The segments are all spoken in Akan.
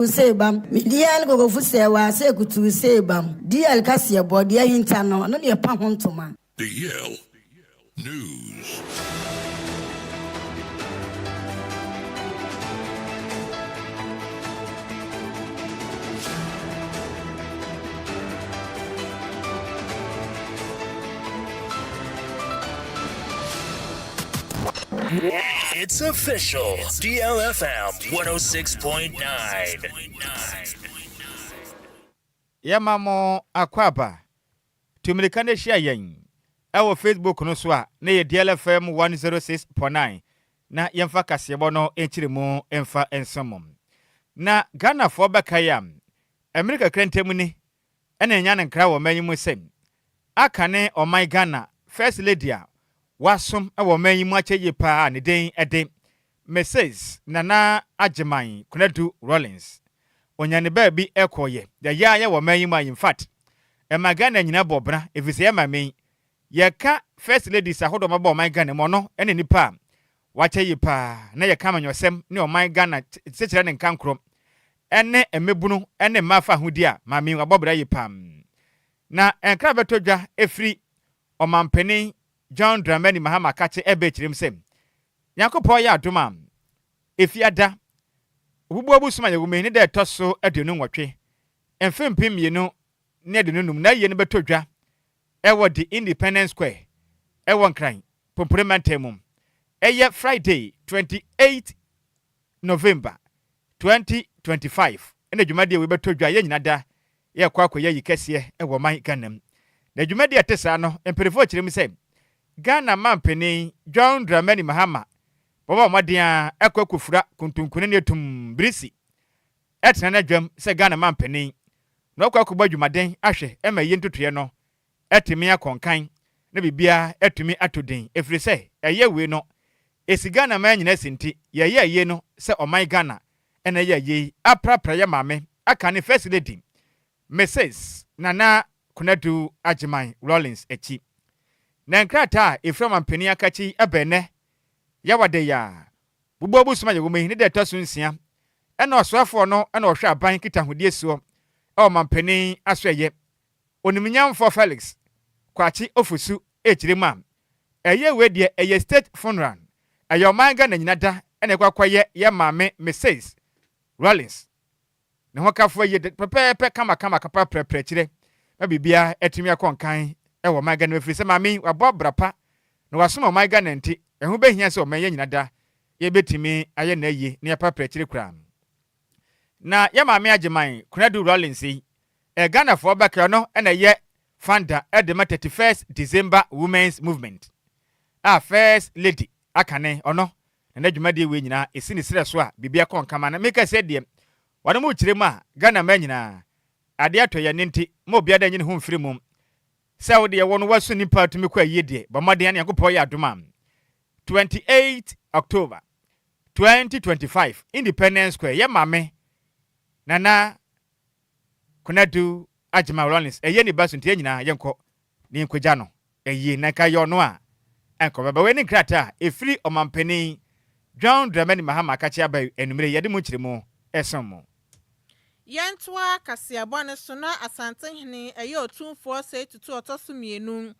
Sei bam, me DL Kokofu Sɛɛwaa Sɛ kutuu sei bam, DL Kaseɛbɔ, Deɛ ahinta no, ɛno na yɛpa ho ntoma. DL News. It's official. DLFM 106.9. Yɛma mo akwaaba. Tu mmirika na hyia yɛn wɔ Facebook no so a na yɛ DLFM 106.9 na yɛmfa kaseɛbɔ no nkyerɛmu mfa nsom mo. Na Ghanafoɔ bɛkae a, mmere kakra ntam ni na yɛanya no nkra wɔ ɔman yi mu sɛ aka ne ɔman Ghana First Lady a wasom wɔ ɔman yi mu akyɛ yie paa a ne din de Mrs. Nana Agyeman Konadu Rawlings. Ɔnya ne baabi kɔeɛ yɛyɛayɛ wɔ ɔman yi mu a infact ɛma Ghana nyina bɔ bra ɛfiri sɛ yɛ maame yi yɛka First Ladies ahodoɔ mabɔ ɔman Ghana mu ɔno ne nipa a wakyɛ yie paa na yɛka amanyɔsɛm ne ɔman Ghana sekyerɛ ne nkankorɔ ne mmabunu ne mmaa fahodie a maame yi wabɔ bra yie paa. Na nkra bɛtɔ dwa ɛfiri Ɔmanpanin John Dramani Mahama kakye ɛbɛkyerɛm sɛ Nyankopɔn yɛ adom a Efiada, Obubuo bosom a yɛwɔ mu yi ne da ɛtɔ so 28, mfe 2025 n'ayie no bɛtɔ dwa ɛwɔ The Independence Square ɛwɔ Nkran, Pompore mantam mu. Ɛyɛ Friday 28 November 2025 na dwumadie wei bɛtɔ dwa yɛn nyina da yɛrekɔ akɔyɛ ayi kɛseɛ wɔ ɔman Ghana mu. Na dwumadie a ɛte saa no mpanimfoɔ kyerɛ mu sɛ Ghana manpanin John Dramani Mahama bɛbɔ mmɔden ara akɔ akɔfura kontonkone ne atum birisi ɛtena n'adwam sɛ Ghana manpanin na wakɔ akɔbɔ adwumaden ahwɛ ma ayie ntotoeɛ no atumi akɔ nkan na biribiara atumi atɔ din ɛfiri sɛ ɛyɛ wei no ɛsi Ghana man nyinaa si nti yɛyɛ ayie no sɛ ɔman Ghana ɛna ɛyɛ ayie yi aprapra yɛ maame aka ne First Lady Mrs Nana Konadu Agyeman Rawlings akyi. Na nkrataa a ɛfiri ɔmanpanin akakyi yi ɛbɛn nnɛ Yawa da yi a Bubuo bosom a yɛwɔ mu yi ne da ɛtɔ so nsia ɛna ɔsoafoɔ no na ɔhwɛ aban nkitahodie soɔ ɛwɔ ɔmanpanin asoɛyɛ Onimnyamfoɔ Felix Kwakye Ofosu rekyerɛ mu a, ɛyɛ wei deɛ ɛyɛ state funeral, ɛyɛ ɔman Ghana nyina da na ɛkɔ akɔyɛ yɛ maame Mrs Rawlings ne ho kafoɔ yie pɛpɛɛpɛ kamakama kapa prɛprɛ kyerɛ ma biribiara atumi akɔ nkan wɔ ɔman Ghana mu ɛfiri sɛ maame yi wabɔ abra pa na wasom ɔman Ghana nti ɛho bɛhia sɛ ɔman yɛ nyina da yɛbɛtumi ayɛ n'ayie na yɛaprapra akyire koraa. Na yɛ maame Agyeman Konadu Rawlings yi Ɛ Ghanafoɔ bɛkɛ ɔno na ɛyɛ founder de ma 31st December Women's Movement a First Lady aka ne ɔno na n'adwumadie wei nyinaa ɛsi ne serɛ so a biribi akɔ nkama na meka sɛ deɛ wɔnom rekyerɛ mu a Ghana mmaa nyinaa adeɛ atɔ yɛn ani nti ma obiara nyi ne ho mfiri mu sɛ wo deɛ wɔ no wasu nipa atumi kɔ ayie deɛ bɔ mmɔden a Nyankopɔn yɛ adom a 28 October 2025 Independence Square yɛ maame Nana Konadu Agyemang Rawlings ɛyɛ ne ba so nti yɛn nyinaa yɛnkɔ na yɛnkɔgya no ayie na nka ɛyɛ ɔno a ɛnkɔ bɛba. Wei ne nkrataa a ɛfiri Ɔmanpanin John Dramani Mahama akakye aba anwumerɛ yi yɛde mu nkyerɛmu resom mo. Yɛntoa kaseɛbɔ no so na Asantehene ɛyɛ Otumfoɔ Osei Tutu ɔtɔ so mmienu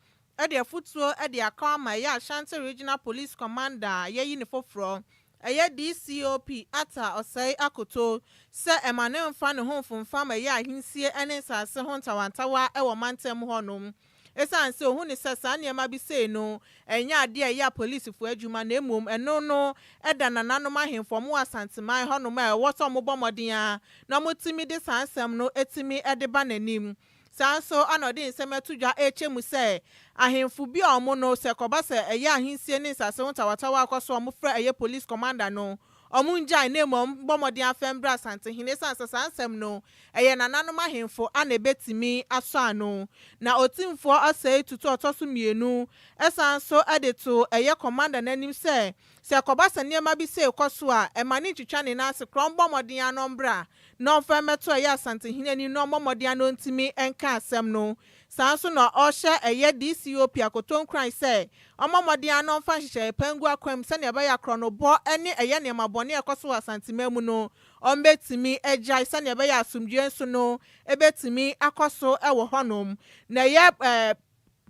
de afotuo de aka ama ɛyɛ Ashanti Regional Police Commander a yɛayi no foforɔ ɛyɛ DCOP Arthur Osei Akoto sɛ ɛma no mfa ne ho mfomfam ɛyɛ ahensie ne nsase ho ntawantawa wɔ mantam hɔnom. Ɛsiane sɛ ohun ne sɛ saa nneɛma bi sei no ɛnyɛ adeɛ a ɛyɛ apolisifoɔ adwuma na mmom ɛno no ɛda nananom ahemfo ɔmo wɔ Asanteman hɔnom a ɛwɔ sɛ ɔmo bɔ mmɔden a na ɔmo de saa nsɛm no etimi de ba n'anim. Saa nso ana ɔde nsɛm ato dwa ɛrekyɛ mu sɛ ahemfo bi a ɔmo no sɛ kɔba sɛ ɛyɛ ahensie ne nsase ho tawatawa akɔ so ɔmo frɛ ɛyɛ police commander no ɔmo ngyae na mmom bɔ mmɔden afɛn brɛ Asantehene ɛsiane sɛ saa nsɛm no ɛyɛ nananom ahemfo ana ebetumi asɔ ano. Na Otumfoɔ Osei Tutu ɔtɔ so mmienu ɛsan so ɛde to ɛyɛ commander n'anim sɛ sɛ kɔba sɛ nneɛma bi sɛ ɛkɔ so a ɛma ne ntwitwa ne nan ase korɔ ɔmbɔ mmɔden ano mbra na ɔmfa mmɛto ɛyɛ Asantehene anim na ɔmmɔ mmɔden ano ntumi nka asɛm no. Saa nso na ɔhyɛ ɛyɛ DCOP Akoto nkuran sɛ ɔmmɔ mmɔden ano mfa nhyehyɛeɛ pa ngu akwan mu sɛnea ɛbɛyɛ akorɔnobɔ ne ɛyɛ nneɛma bɔne a ɛkɔ so wɔ Asanteman mu no. Wɔbɛtumi agyae sɛnea ɛbɛyɛ asomdwoe nso no bɛtumi akɔ so wɔ hɔnom. Na ɛyɛ ɛɛ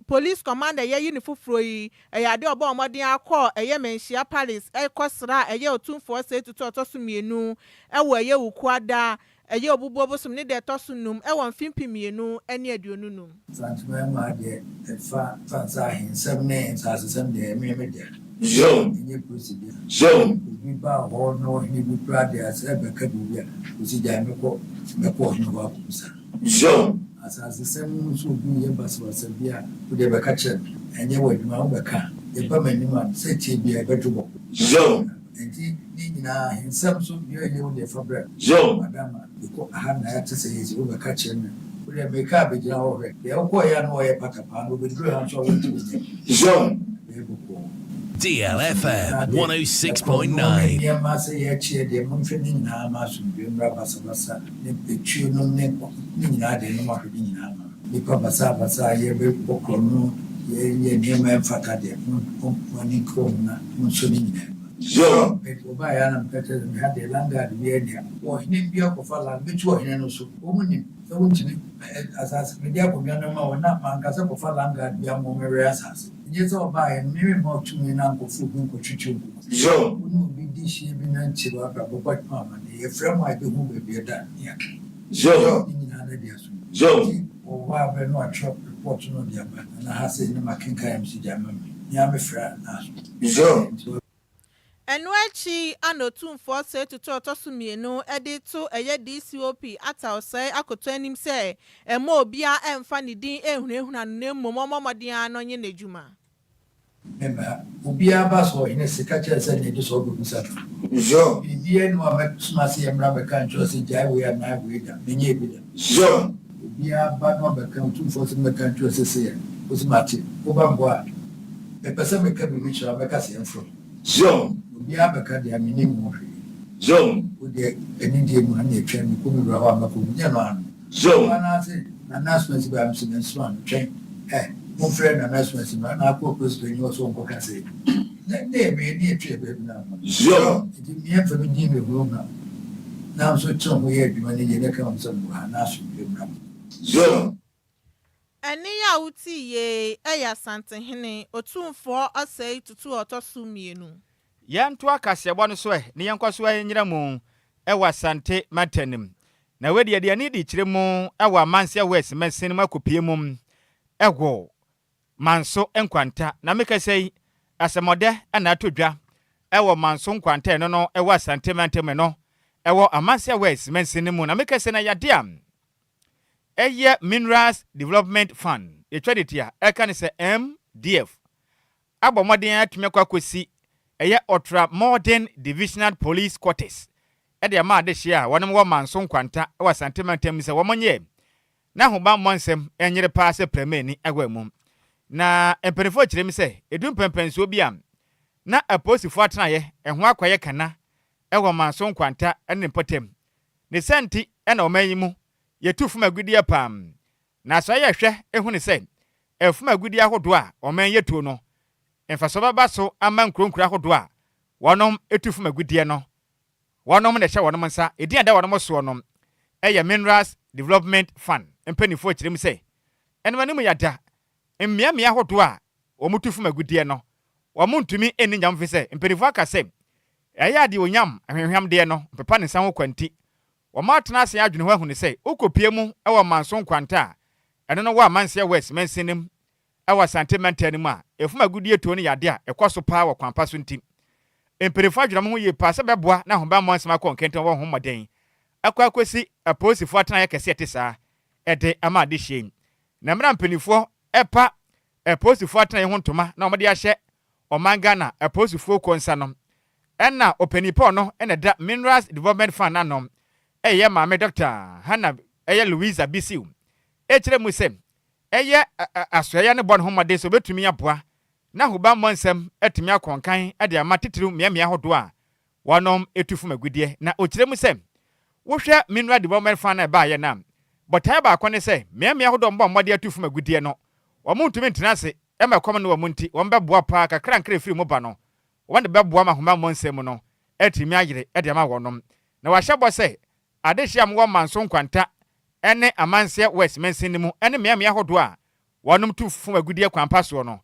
Police Commander yɛyi no foforɔ yi, ɛyɛ adeɛ a ɔbɔɔ mmɔden akɔ ɛyɛ Manhyia Palace ɛkɔsra ɛyɛ Otumfoɔ Osei Tutu a ɔtɔ so mmienu ɛwɔ ɛyɛ Wukuada ɛyɛ Obubuo bosom ne da ɛtɔ so num ɛwɔ mfe 2025. Mfantseman mu ha deɛ ɛfa fa ahensɛm ne nsasesɛm deɛ ɛyɛ me dea. Zone. Ɛnyɛ polisi dea. Zone. Obi ba hɔ na ɔhene bi koraa deɛ asɛ bɛka biribi a, ɔsi gyae mɛkɔ mɛkɔ ɔhene hɔ akɔbisa. Zone. Asasesɛm no nso obi yɛ basabasa bi a, wode bɛka kyerɛ me. Ɛnyɛ wɔ adwuma wobɛka. Yɛba m'anim a sɛ tie bi a ɛbɛdwo bɔ. Zone. Nti ne nyinaa ahensɛm so deɛ ɛyɛ wo deɛ fa brɛ. Zone. Madama mekɔ aha na yɛate sɛ yɛsi wobɛka kyerɛ me. Wode meka abɛgyina hɔ hwɛ. Deɛ wokɔɔyɛ a na wɔyɛ patapaa no wobɛduru ha nso a wontumi nyɛ. Zone. Ɛbɛyɛ bɔkɔɔ. DLFM 106.9. Nneɛma sɛ yɛakyiɛ deɛ momhwɛ ne nyinaa ma asomdwe mmra basabasa ne etuo nom ne ne nyinaa deɛ nom ahwɛ ne nyinaa ma nipa basabasa a yɛbɛbɔ korɔ no yɛyɛ nneɛma ɛmfata deɛ mo ani kɔ mu na monso ne nyinaa ma. Zone. Ɔbaa yɛ anam ka kyerɛ sɛ meha deɛ landguard bi ania ɔhene bi akɔfa land bɛtu ɔhene no so wɔn nim sɛ wontumi asase mede akonnwa no ma wɔn na mankasa kɔfa landguard bi ama wɔn ɛwɛ asase nyɛ sɛ ɔbaa yɛ no mímí ma ɔtumi na nkɔfo obi nkɔtwitwi nkuku. Zone. Wo ne obi di hyia bi na nkyɛ w'abrabɔ bɔ adwuma ama ne yɛfrɛ mu a yɛbɛhu baabi ɛda ne yɛaka. Zone. Ne nyinaa no de aso. Zone. Nti wɔwɔ hɔ a bɛ no atwerɛ report no de aba na ha sɛ ne makenkan m sɛ gya ma me nea mefrɛ a na aso. Zone. Nti Ɛno akyi ana Otumfoɔ Osei Tutu ɔtɔ so mmienu de to ɛyɛ DCOP Arthur Osei Akoto anim sɛ ɛma obiara ɛmfa ne din ɛnhunahuna no na mmom ɔmmɔ mmɔden ara na ɔnyɛ n'adwuma. Mɛma obiara ba sɛ ɔhene sika kyerɛ sɛ ne de sɛ ɔbɛbusa no. Zone. Biribiara ni a mɛsoma sɛ yɛmmra bɛka nkyerɛ sɛ gyae wei anaa wei da menyɛ bi da. Zone. Obiara ba na ɔbɛka Otumfoɔ sɛ mɛka nkyerɛ sɛ sɛ yɛ wosi mate woba mbɔ a mepɛ sɛ meka biribi kyerɛ a mɛka sɛ yɛmfrɛ. Zone. Obiara bɛka deɛ menim ho hwee. Zone. Wodeɛ anidie mu ha ne yɛtwɛn mekɔ me wura hɔ a mɛkɔ mu nyɛ no ano. Zone. Anaasɛ Nana Asomasi baa me sɛ mensoma no twɛn ɛ momfrɛ Nana Asomasi no na akɔ polisi panyin hɔ sɛ ɔnkɔka sɛ ne yɛ meyɛ ne yɛtwe yɛ baabi no ama. Zone. Nti mmeɛmfa me din mehurahura na nso kyerɛ ho yɛ adwuma no yie ne ka ho sɛ mewɔ ha na asomdwe mmra. Zone. Ɛne a wotii yie ɛyɛ Asantehene Otumfoɔ Osei Tutu ɔtɔ so mmienu. Yɛnto akaseɛbɔ no so ɛ ne yɛnkɔ so ɛnyina mu ɛwɔ Asante mantanim na wei deɛ ani di kyerɛ mu ɛwɔ Amansia West mansini mu akɔpie mu ɛwɔ Manso Nkwanta. Na meka sɛ yi asɛmɔdɛ ɛna ato dwa ɛwɔ Manso Nkwanta ɛno no ɛwɔ Asante mantam no ɛwɔ Amansia West mansini mu. Na meka sɛ na yɛade a ɛyɛ Minerals Development Fund yɛtwa de tia ɛka ne sɛ MDF abɔ mmɔden atumi akɔ akɔsi ɛyɛ Ultra Modern Divisional Police Quarters ɛde ama adehyeɛ a wɔnom wɔ Manso Nkwanta ɛwɔ Asante mantam sɛ wɔn nyɛ na ahobammɔ nsɛm ɛnyere paa sɛ pramani ɛwɔ mu. Na mpanimfoɔ kyerɛ mu sɛ edu mpɛmpɛnsoɔ bi a na apolisifoɔ atenaeɛ ɛho akɔyɛ kana ɛwɔ Manso Nkwanta ɛne ne mpɔtam ne sɛ nti ɛna ɔman yi mu yɛtu fam agudeɛ pam na sɛ yɛhwɛ ehu ne sɛ ɛfam agudeɛ ahodoɔ a ɔman yɛtuo no mfasoɔ bɛba so ama nkuronkuro ahodoɔ a wɔnom etu fam agudeɛ no wɔnom na ɛhyɛ wɔnom nsa edin a ɛda wɔnom soɔ no ɛyɛ Minerals Development Fund. Mpanimfoɔ kyerɛ mu sɛ ɛnum anim yɛada mmeammea ahodoɔ a wɔn tu fam agudeɛ no wɔn ntumi nni nyam fi sɛ mpanimfoɔ aka sɛ ɛyɛ adeɛ onyam ahwehwɛm deɛ no mpepa ne nsa ho kwanti wɔn atena ase adwene ho ahunu sɛ wokɔpie mu ɛwɔ Manso Nkwanta a ɛno no wɔ Amanseɛ West mansin ɛwɔ Asante mantam no mu a efum agudie tuo no yɛ ade a ɛkɔ so paa wɔ kwan so nti mpanimfoɔ adwene ho yie paa sɛ bɛboa na ahobammɔ nsɛm akɔ nkɛntɛn wɔ ho mmɔden akɔ akɔsi apolisifoɔ atenaeɛ kɛseɛ te saa ɛde ama adehyɛ yi. Na mmerɛ mpanimfoɔ ɛpa apolisifoɔ atenaeɛ ho ntoma na wɔde ahyɛ ɔman Ghana apolisifoɔ kɔ nsa no ɛna ɔpanin paul no ɛna da Minerals Development Fund ano ɛyɛ maame Dr. Hannah ɛyɛ Louisa Bisiw ɛkyerɛ mu sɛ ɛyɛ asoɛyɛ ne bɔ ne ho mmɔden sɛ obɛtumi aboa na ahobammɔ nsɛm atumi akɔnkan de ama titiriw mmeammea ahodoɔ a wɔnom etu fam agudeɛ. Na ɔkyerɛ mu sɛ wohwɛ Mineral Development Fund a ɛbaayɛ no a bɔtaeɛ baako ne sɛ mmeammea ahodoɔ mbɔ mmɔde atu fam agudeɛ no wɔn ntumi ntena ase ɛma ɛkɔm no wɔn nti wɔn bɛboa paa kakra nkra efiri mu ba no wɔn de bɛboa ma ahobammɔ nsɛm no atumi ayere de ama wɔnom. Na wahyɛ bɔ sɛ adehye a mowɔ Manso Nkwanta ne Amanseɛ West mansin no mu ne mmeammea ahodoɔ a wɔnom tu fam agudeɛ kwan pa soɔ no,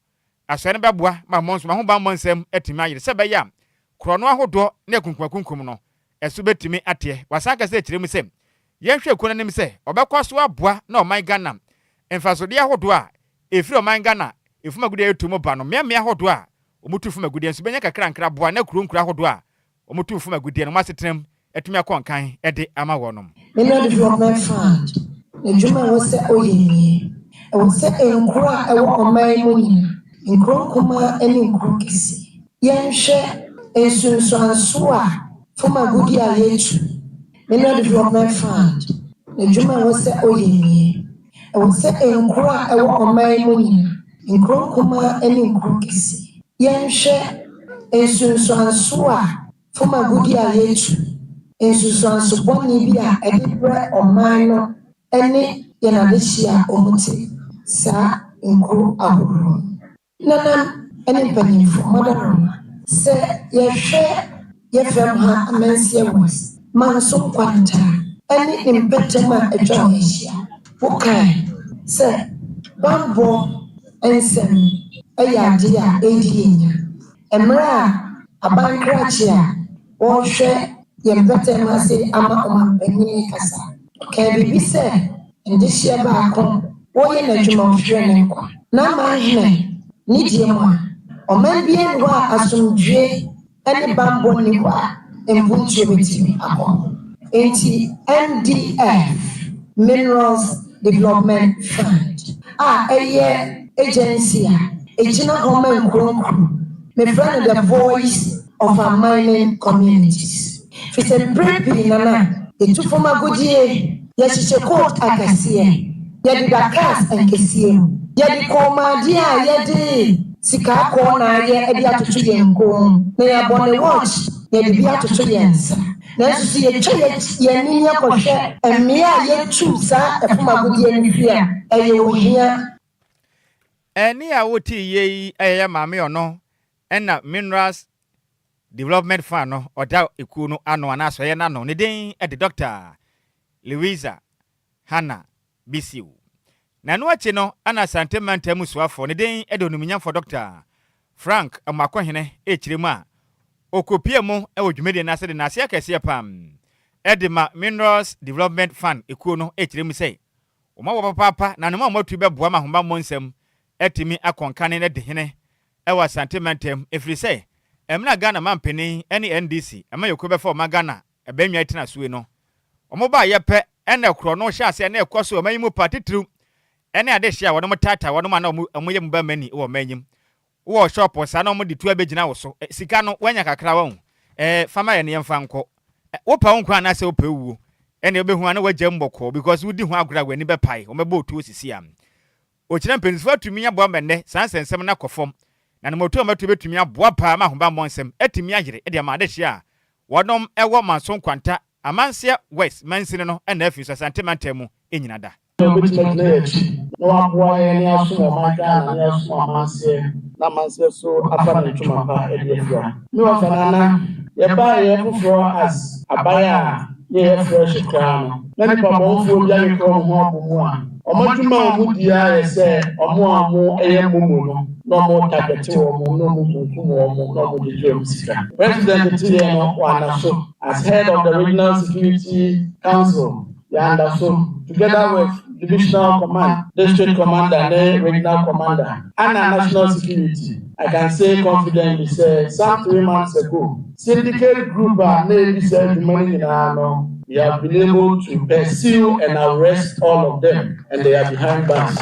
asoɛe no bɛboa ma mo nso mo ahobammɔ nsɛm atumi ayere sɛ ɛbɛyɛ a korɔno ahodoɔ ne akunkumakunkum no ɛso bɛtumi ateɛ. Wasan akasa akyerɛ mu sɛ yɛnhwɛ kuo no anim sɛ ɔbɛkɔ so aboa na ɔman Ghana mfasodeɛ ahodoɔ a ɛfiri ɔman Ghana fam agudeɛ a yɛtu mu ba no mmeammea ahodoɔ a wɔtu fam agudeɛ nso bɛnya nkakrankra aboa na kuro nkuro ahodoɔ a wɔtu fam agudeɛ no wɔn asetenam atumi akɔ nkan de ama wɔnom. Mineral Development Fund n'adwuma a ɛwɔ sɛ ɔyɛ nie, Ɛwɔ sɛ nkuro a ɛwɔ ɔman yi mu nyinaa, nkuro nkumaa ne nkuro kɛseɛ, yɛnhwɛ nsunsuansoɔ a fam agudeɛ a yɛtu, Mineral Development Fund n'adwuma a ɛwɔ sɛ ɔyɛ nie, Ɛwɔ sɛ nkuro a ɛwɔ ɔman yi mu nyinaa, nkuro nkumaa ne nkuro kɛseɛ, yɛnhwɛ nsunsuansoɔ a fam agudeɛ a yɛtu, nsunsuanso bɔne bi a ɛde brɛ ɔman no ne yɛn adehyeɛ a wɔte saa nkuro ahodoɔ no. Nanam ne mpanyimfo, moadaworoma, sɛ yɛhwɛ yɛ fam ha Amansie West, Manso Nkwanta ne ne mpɛtam a atwa ho ahyia, wokae sɛ bammɔ nsɛm yɛ adeɛ a ɛredi yɛn nya. Mmerɛ a aban krakye a wɔrehwɛ yɛn mpɛtam ase ama ɔmanpanin rekasa, ɔkaa biribi sɛ ndehyeɛ baako wɔreyɛ n'adwuma ɔhwere ne nkwa. N'amanhene ne deɛ mu a, ɔman biara nni hɔ a asomdwoeɛ ne bammɔ nni hɔ a mpuntuo bɛtumi akɔ ho. Enti MDF, Minerals Development Fund, a ɛyɛ agency a ɛgyina hɔ ma nkuro nkuro, mefrɛ no the voice of our mining communities, firi sɛ mprɛ pii na na yɛtu fam agodie, yɛhyehyɛ coat akɛseɛ, yɛdeda cars nkɛseɛ mu, yɛde kɔnmuadeɛ a yɛde sika akɔɔ na ayɛ de atoto yɛn kɔn mu, na yɛabɔ ne watch na yɛde bi atoto yɛn nsa. Nanso sɛ yɛtwa yɛn ani kɔhwɛ mmea a yɛtu saa ɛfam agodeɛ no fi a, ɛyɛ ohia. Ɛnne a wotee yie yi yɛ yɛn maame ɔno na Minerals Development Fund no ɔda ekuo no ano anaa asɔeɛ no ano. Ne din de Dɔkta Louisa Hannah Bisiw. Na ɛno akyi no na Asante Mantam mu soafoɔ, ne din de Onimnyamfoɔ Dɔkta Frank Amoakohene rekyerɛ mu a ɔkɔpue mu wɔ dwumadie no ase de n'ase akɛseɛ pa de ma Minerals Development Fund ekuo no rekyerɛ mu sɛ wɔn awɔ papaapa na anoma a wɔatu bɛboa ma ahobammɔ nsɛm atumi akɔ nkane na adi hene wɔ Asante mantam ɛfiri sɛ mmerɛ a Ghana mampanin ne NDC amanyɔkuo bɛfa ɔman Ghana abannwa tena soe no wɔn baeɛ pɛ na korɔno hyɛɛ aseɛ na ɛkɔ so wɔ ɔman yi mu paa titiriw ne adehye a wɔnom taataa wɔnom a na wɔn yɛ mobile money wɔ ɔman yi mu. Wowɔ shop saa na wɔn de tuo abɛgyina wo so, sika no woanya kakra wahu, eh, fa ma yɛn na yɛmfa nkɔ. Wopɛ wo nkwa anaasɛ wopɛ wuo, ɛnna wobɛhu a na woagya mu bɔkɔɔ because wodi ho agorɔ a w'ani bɛpae, wɔbɛbɔ wo tuo sisi a. Ɔkyena mpanyinfoɔ atumi aboa ma nnɛ saa nsɛnsɛm no akɔ fam, na anamɔtuo a wɔatu bɛtumi aboa paa ma ahobammɔ nsɛm atumi ayere de ama adehyeɛ a wɔnom wɔ Manso Nkwanta, Amanseɛ West mansini no na afei nso Asante mantam mu nyina da. Sɛ wobɛtumi agyina yɛn akyi na waboa yɛn na yɛasom ɔman Ghana na yɛasom amanseɛ na amanseɛ so afa ne ntoma pa de afira. Me wɔfa Nana, yɛbaeɛ foforɔ as aban a na yɛyɛ fresh koraa no, na nnipa bɔnfoɔ bi akeka wɔn ho abɔ mu a, wɔn adwuma a wɔdi ara yɛ sɛ wɔn a wɔyɛ momo no na wɔn target wɔn na wɔn kunkum wɔn na wɔn gyegye wɔn sika. President teeɛ no, wanna so as head of the Regional Security Council. Yɛanda so, together with Divisional Command, District Commander ne Regional Commander, ana National Security, I can say confidently sɛ some 3 months ago, syndicate group a na edi saa adwuma no nyinaa no, we have been able to pursue and arrest all of them and they are behind bars.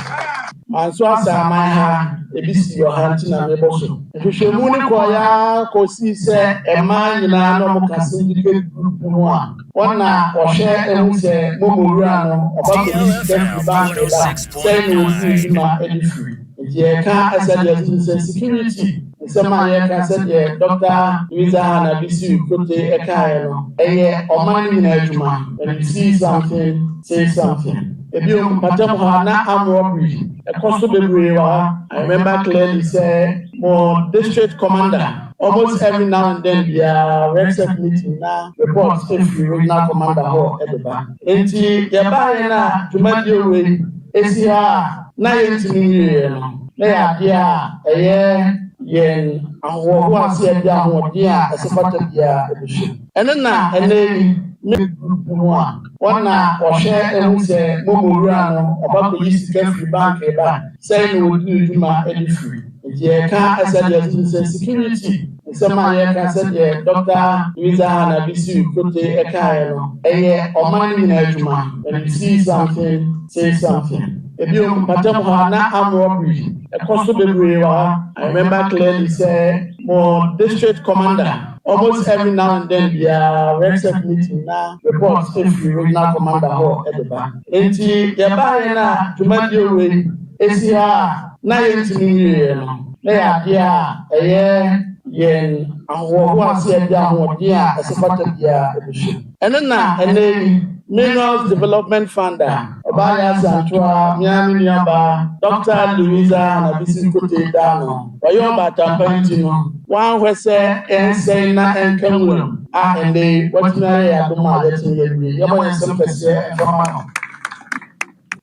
Manso Asaman ha, ebi si wɔ ha nti na mebɔ so. Nhwehwɛmu no kɔeɛ ara kɔsii sɛ mmaa nyinaa na wɔka syndicate group no ho a wɔn na wɔhwɛ ehu sɛ momo wura no ɔba kɔyi sika firi bank ba sɛn na ɔdi ne dwuma de firi. Nti yɛka sɛdeɛ ɛsɛ sɛ security nsɛm a yɛka sɛdeɛ Dr. Louisa Hannah Bisiw Kote ɛkaeɛ no, ɛyɛ ɔman no nyinaa adwuma. When you see something, say something. Ebio mpatam ha na armed robbery ɛkɔ so bebree wɔ ha. I remember clearly sɛ mo district commander Almost every now and then biara REGSEC meeting na report efiri regional commander hɔ ɛde ba. Nti yɛbaeɛ no a dwumadie wei esi ha a na yɛntumi nwieɛ no, na yɛ adeɛ a ɛyɛ yɛn ahoɔhoɔ ase yɛde ahoɔden a ɛsɛ fata biara ɛbɛhyɛ mu. Ɛno na ɛnɛ yi me group mu a wɔn na wɔhwɛ ehu sɛ momo wura no ɔba kɔyi sika firi bank ba sɛn na wɔdi ne dwuma de firi. Nti yɛka sɛdeɛ sɛ security nsɛm a yɛka, sɛdeɛ Dr. Louisa Hanna Bissiw Kotey ɛkaeɛ no, ɛyɛ ɔman no nyinaa adwuma. When you see something, say something. Ebi mpatam hɔ a na armed robbery ɛkɔ so bebree wɔ ha. I remember clearly sɛ mo district commander, almost every now and then biara REGSEC meeting na report efiri regional commander hɔ ɛde ba. Nti yɛbaeɛ no a dwumadie wei esi ha a na yɛntumi nwieɛ no, na yɛ adeɛ a ɛyɛ yɛn ahoɔhoɔ ase yɛde ahoɔden a ɛsɛ fata biara ɛbɛhyɛ mu. Ɛno na ɛnɛ yi Minerals Development Fund a ɔbaa yɛ asantoa mmea me nuabaa Dr. Louisa Hanna Bissiw Kotey da no, ɔyɛ ɔbaatampa nti no wɔanhwɛ sɛ ɛnsɛn na ɛnka nwuram a ɛnɛ yi wɔtumi ayɛ yɛ adom a yɛtumi yɛwie. Yɛbɔ yɛn nsɛm kɛseɛ ɛmfa ma no.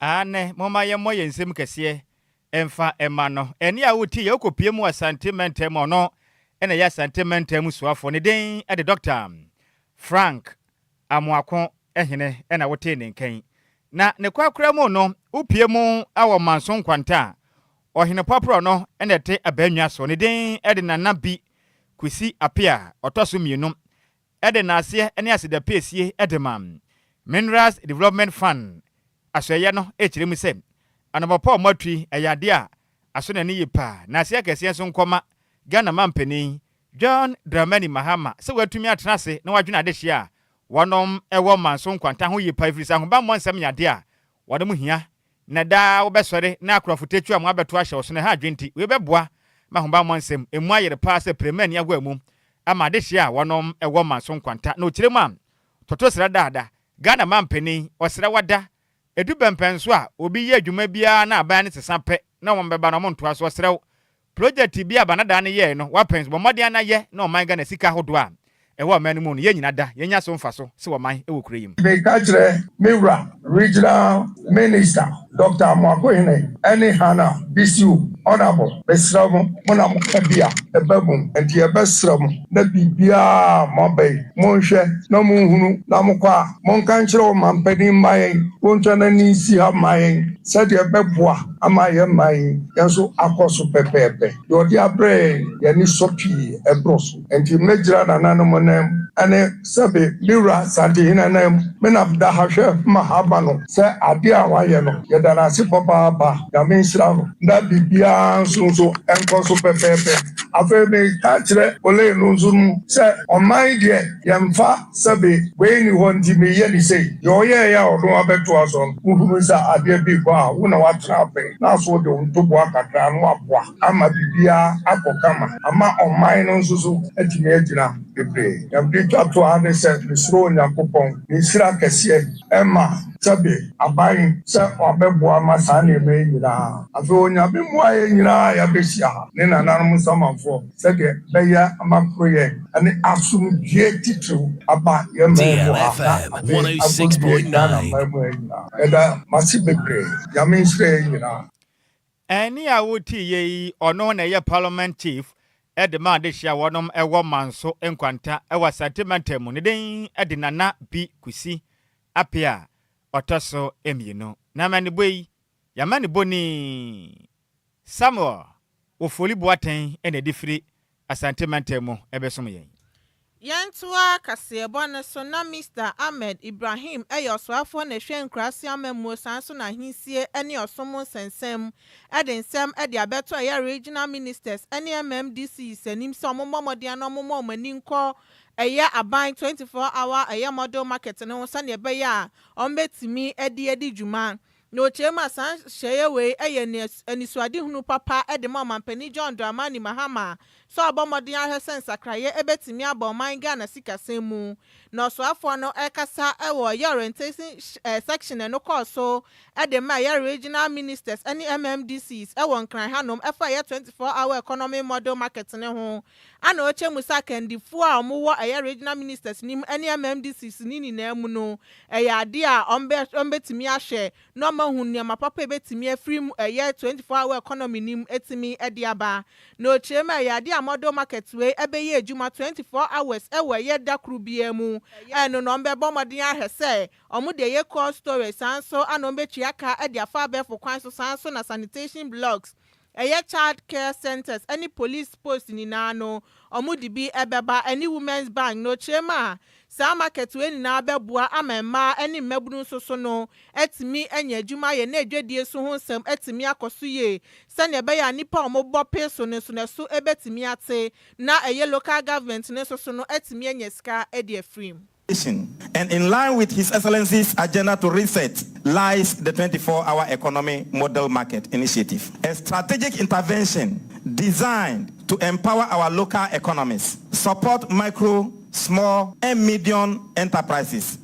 Ane momma yɛmmɔ yɛn nsɛm kɛseɛ ɛmfa ɛma no. Ɛne a wotie yɛ wokɔpie mu Asante mantam, ɔno ɛna ɛyɛ Asante mantam soafoɔ, ne den ɛde Dr. Frank Amoako Ɛhene ɛna wotee ne nkan. Na ne kwakora mu no, wopie mu awɔ Manso Nkwanta a ɔhene pɔporɔ no ɛna ɛte abannwa so, ne den ɛde Nana Bi Kwesi Apea ɔtɔ so mmienu, ɛde n'aseɛ ne aseda piesie ɛde ma Minerals Development Fund asɔeɛ no, ɛkyerɛ mu sɛ anamɔpɔ a ɔmo ɛyɛ adeɛ a aso n'ani yie paa. Na aseɛ kɛseɛ nso nkɔma Ghana mampanin John Dramani Mahama sɛ watumi atena ase na wadwene adehyeɛ a wɔnom ɛwɔ Manso Nkwanta ho yie paa, ɛfiri sɛ ahobammɔ nsɛm yɛ adeɛ a wɔnom hia na daa wobɛsɔre na akorɔfo tɛtwu a mo abɛto ahyɛ wo so no ɛha adwe. Nti wei bɛboa ma ahobammɔ nsɛm emu ayere paa sɛ prɛmani ahoa mu ama adehyeɛ a wɔnom ɛwɔ Manso Nkwanta. Na ɔkyerɛ mu a tɔtɔ srɛ daada Ghana mampanin ɔsrɛ wada edu bɛmpɛn so a obi yɛ adwuma biara na aban no sesa pɛ na wɔn bɛba na wɔn ntoa so. Ɔsrɛw project bi a banadaa no yɛɛ no wapɛn so, bɔ mmɔden anayɛ na ɔman Ghana sika ahodoɔ a ɛwɔ ɔman no mu no, yɛn nyina da yɛnya so mfa so sɛ ɔman ɛwɔ kuro yi mu. Meka kyerɛ me wura Regional Minister Dr. Amoakohene ɛne Hanna Bissiw Honourable, mesrɛ mo, mo na moka bi a ɛba mu, nti yɛbɛsrɛ mo na biribiaa moaba yi, monhwɛ na monhunu na mokɔ a monka nkyerɛ ɔmampanin mma yɛn, wɔntwa n'ani nsi ha ma yɛn sɛdeɛ ɛbɛboa ama yɛn man yi yɛn nso akɔ so pɛpɛɛpɛ. Deɛ ɔde abrɛ yɛn, yɛni sɔ pii ɛborɔ so, nti mɛgyina nananom nan ɛne sɛbe me wura Santehene nan me na da ha hwɛ ma ha ba no sɛ adeɛ a wayɛ no, yɛda no ase papaapa. Nyame nhyira no na biribiara nso ɛnkɔ so pɛpɛɛpɛ. Afei meka kyerɛ ole no nso no sɛ ɔman deɛ yɛmfa sɛbe wei ni hɔ, nti meyɛ ne sei deɛ ɔyɛɛyɛ a ɔno abɛtoa so no, wohunu sɛ adeɛ bi kɔ a wo na woatena afei na so wode wo ntoboa kakra no waboa ama biribiara akɔ kama ama ɔman no nso so atumi agyina bebree. Yɛmde twa to ha ne sɛ mesuro Onyankopɔn ne nhyira kɛseɛ ɛma sɛbe aban sɛ wabɛboa ma saa nneɛma yi nyinaa. Afei Onyame mmoa yɛ nyinaa yɛabɛhyia ha ne nananom nsamanfoɔ sɛdeɛ bɛyɛ ama koroyɛ ne asomdwie titiriw aba yɛn man mu ha na afei agodie Ghana man mu ha nyinaa. Yɛda mase bebree. Nyame nhyira yɛn nyinaa. Ɛne a wotii yɛ yi, ɔno na ɛyɛ Parliament Chief ɛde ma adehyia wɔnom ɛwɔ Manso Nkwanta ɛwɔ Asante mantam mu, ne den ɛde Nana Bi Kusi Apea ɔtɔ so mmienu. Na amanebɔ yi yɛama ne bɔni Samuel Ofoli Boateng ɛna ɛde firi Asante mantam mu ɛbɛsom yɛn. Yɛntoa kaseɛbɔ no so na Mr Ahmed Ibrahim ɛyɛ ɔsoafoɔ na ɛhwɛ nkuraase amammuo, san so na ahensie ne ɔsom nsɛnsɛm, ɛde nsɛm ɛde abɛto ɛyɛ regional ministers ne MMDCs anim sɛ ɔmommɔ mmɔden na ɔmommɔ ɔmo ani nkɔ ɛyɛ aban 24 hour ɛyɛ model market no ho sɛnea ɛbɛyɛ a ɔmbɛtumi ɛde adi dwuma. Na okyerɛ mu a saa hyɛeɛ wei yɛ anisoadehunu papa de ma ɔmampanin John Dramani Mahama. sɛ ɔbɔ mmɔden ahwɛ sɛ nsakraeɛ bɛtumi aba ɔman Ghana sikasɛm mu. Na ɔsoafoɔ no rekasa wɔ ɛyɛ orientation section ɛno kɔɔ so de ma ɛyɛ regional ministers ne MMDCs wɔ Nkran hanom ɛfa ɛyɛ 24 hour economy model market no ho. Ana ɔkyɛ mu sɛ akandifoɔ a wɔwɔ ɛyɛ regional ministers no mu ne MMDCs no nyinaa mu no, ɛyɛ adeɛ a wɔbɛtumi ahwɛ na wɔahu nneɛma papa a ɛbɛtumi afiri mu ɛyɛ 24 hour economy no mu atumi de aba. Na ɔkyerɛ mu a ɛyɛ adeɛ a model market wei ɛbɛyɛ adwuma 24 hours ɛwɔ ɛyɛ da koro biara mu. Ɛno na wɔbɛbɔ mmɔden ahwɛ sɛ wɔde ɛyɛ cold storage, saa nso ana wɔbɛtua ka de afa abɛɛfo kwan so, saa nso na sanitation blocks, ɛyɛ child care centers ɛne police post nyinaa no, wɔn de bi ɛbɛba, ɛne women's bank. Na ɔkyerɛ mu a, saa market wei nyinaa bɛboa ama mmaa ne mmabunu nso so no atumi anya adwuma ayɛ na adwadie so ho nsɛm atumi akɔ so yie, sɛnea ɛbɛyɛ a nnipa a wɔbɔ pee so no nso na ɛso bɛtumi ate na ɛyɛ local government no nso so no atumi anya sika de afiri mu. And in line with His Excellency's agenda to reset lies the 24-hour economy model market initiative, a strategic intervention designed to empower our local economies, support micro, small, and medium enterprises,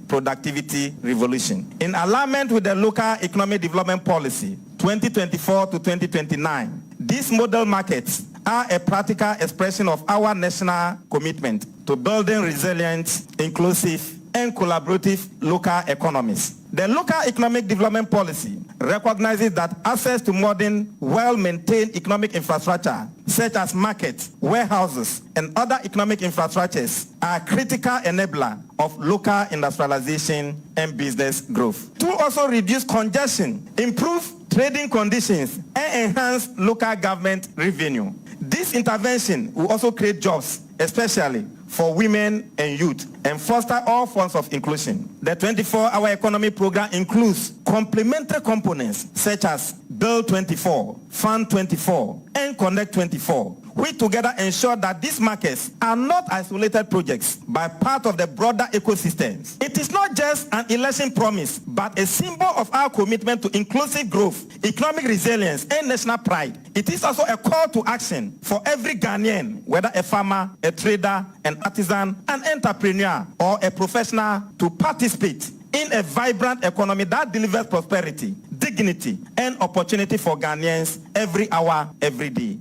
productivity revolution. In alignment with the local economic development policy 2024 to 2029, these model markets are a practical expression of our national commitment to building resilient, inclusive, and collaborative local economies. The local economic development policy recognizes that access to modern, well-maintained economic infrastructure, such as markets, warehouses, and other economic infrastructures, are critical enabler of local industrialization and business growth. To also reduce congestion, improve trading conditions, and enhance local government revenue. This intervention will also create jobs, especially for women and youth, and foster all forms of inclusion. The 24-hour economy program includes complementary components such as Build 24, Fund 24, and Connect 24, which together ensure that these markets are not isolated projects, but part of the broader ecosystems. It is not just an election promise, but a symbol of our commitment to inclusive growth, economic resilience, and national pride. It is also a call to action for every Ghanaian, whether a farmer, a trader, an artisan, an entrepreneur, or a professional, to participate in a vibrant economy that delivers prosperity, dignity, and opportunity for Ghanaians every hour, every day.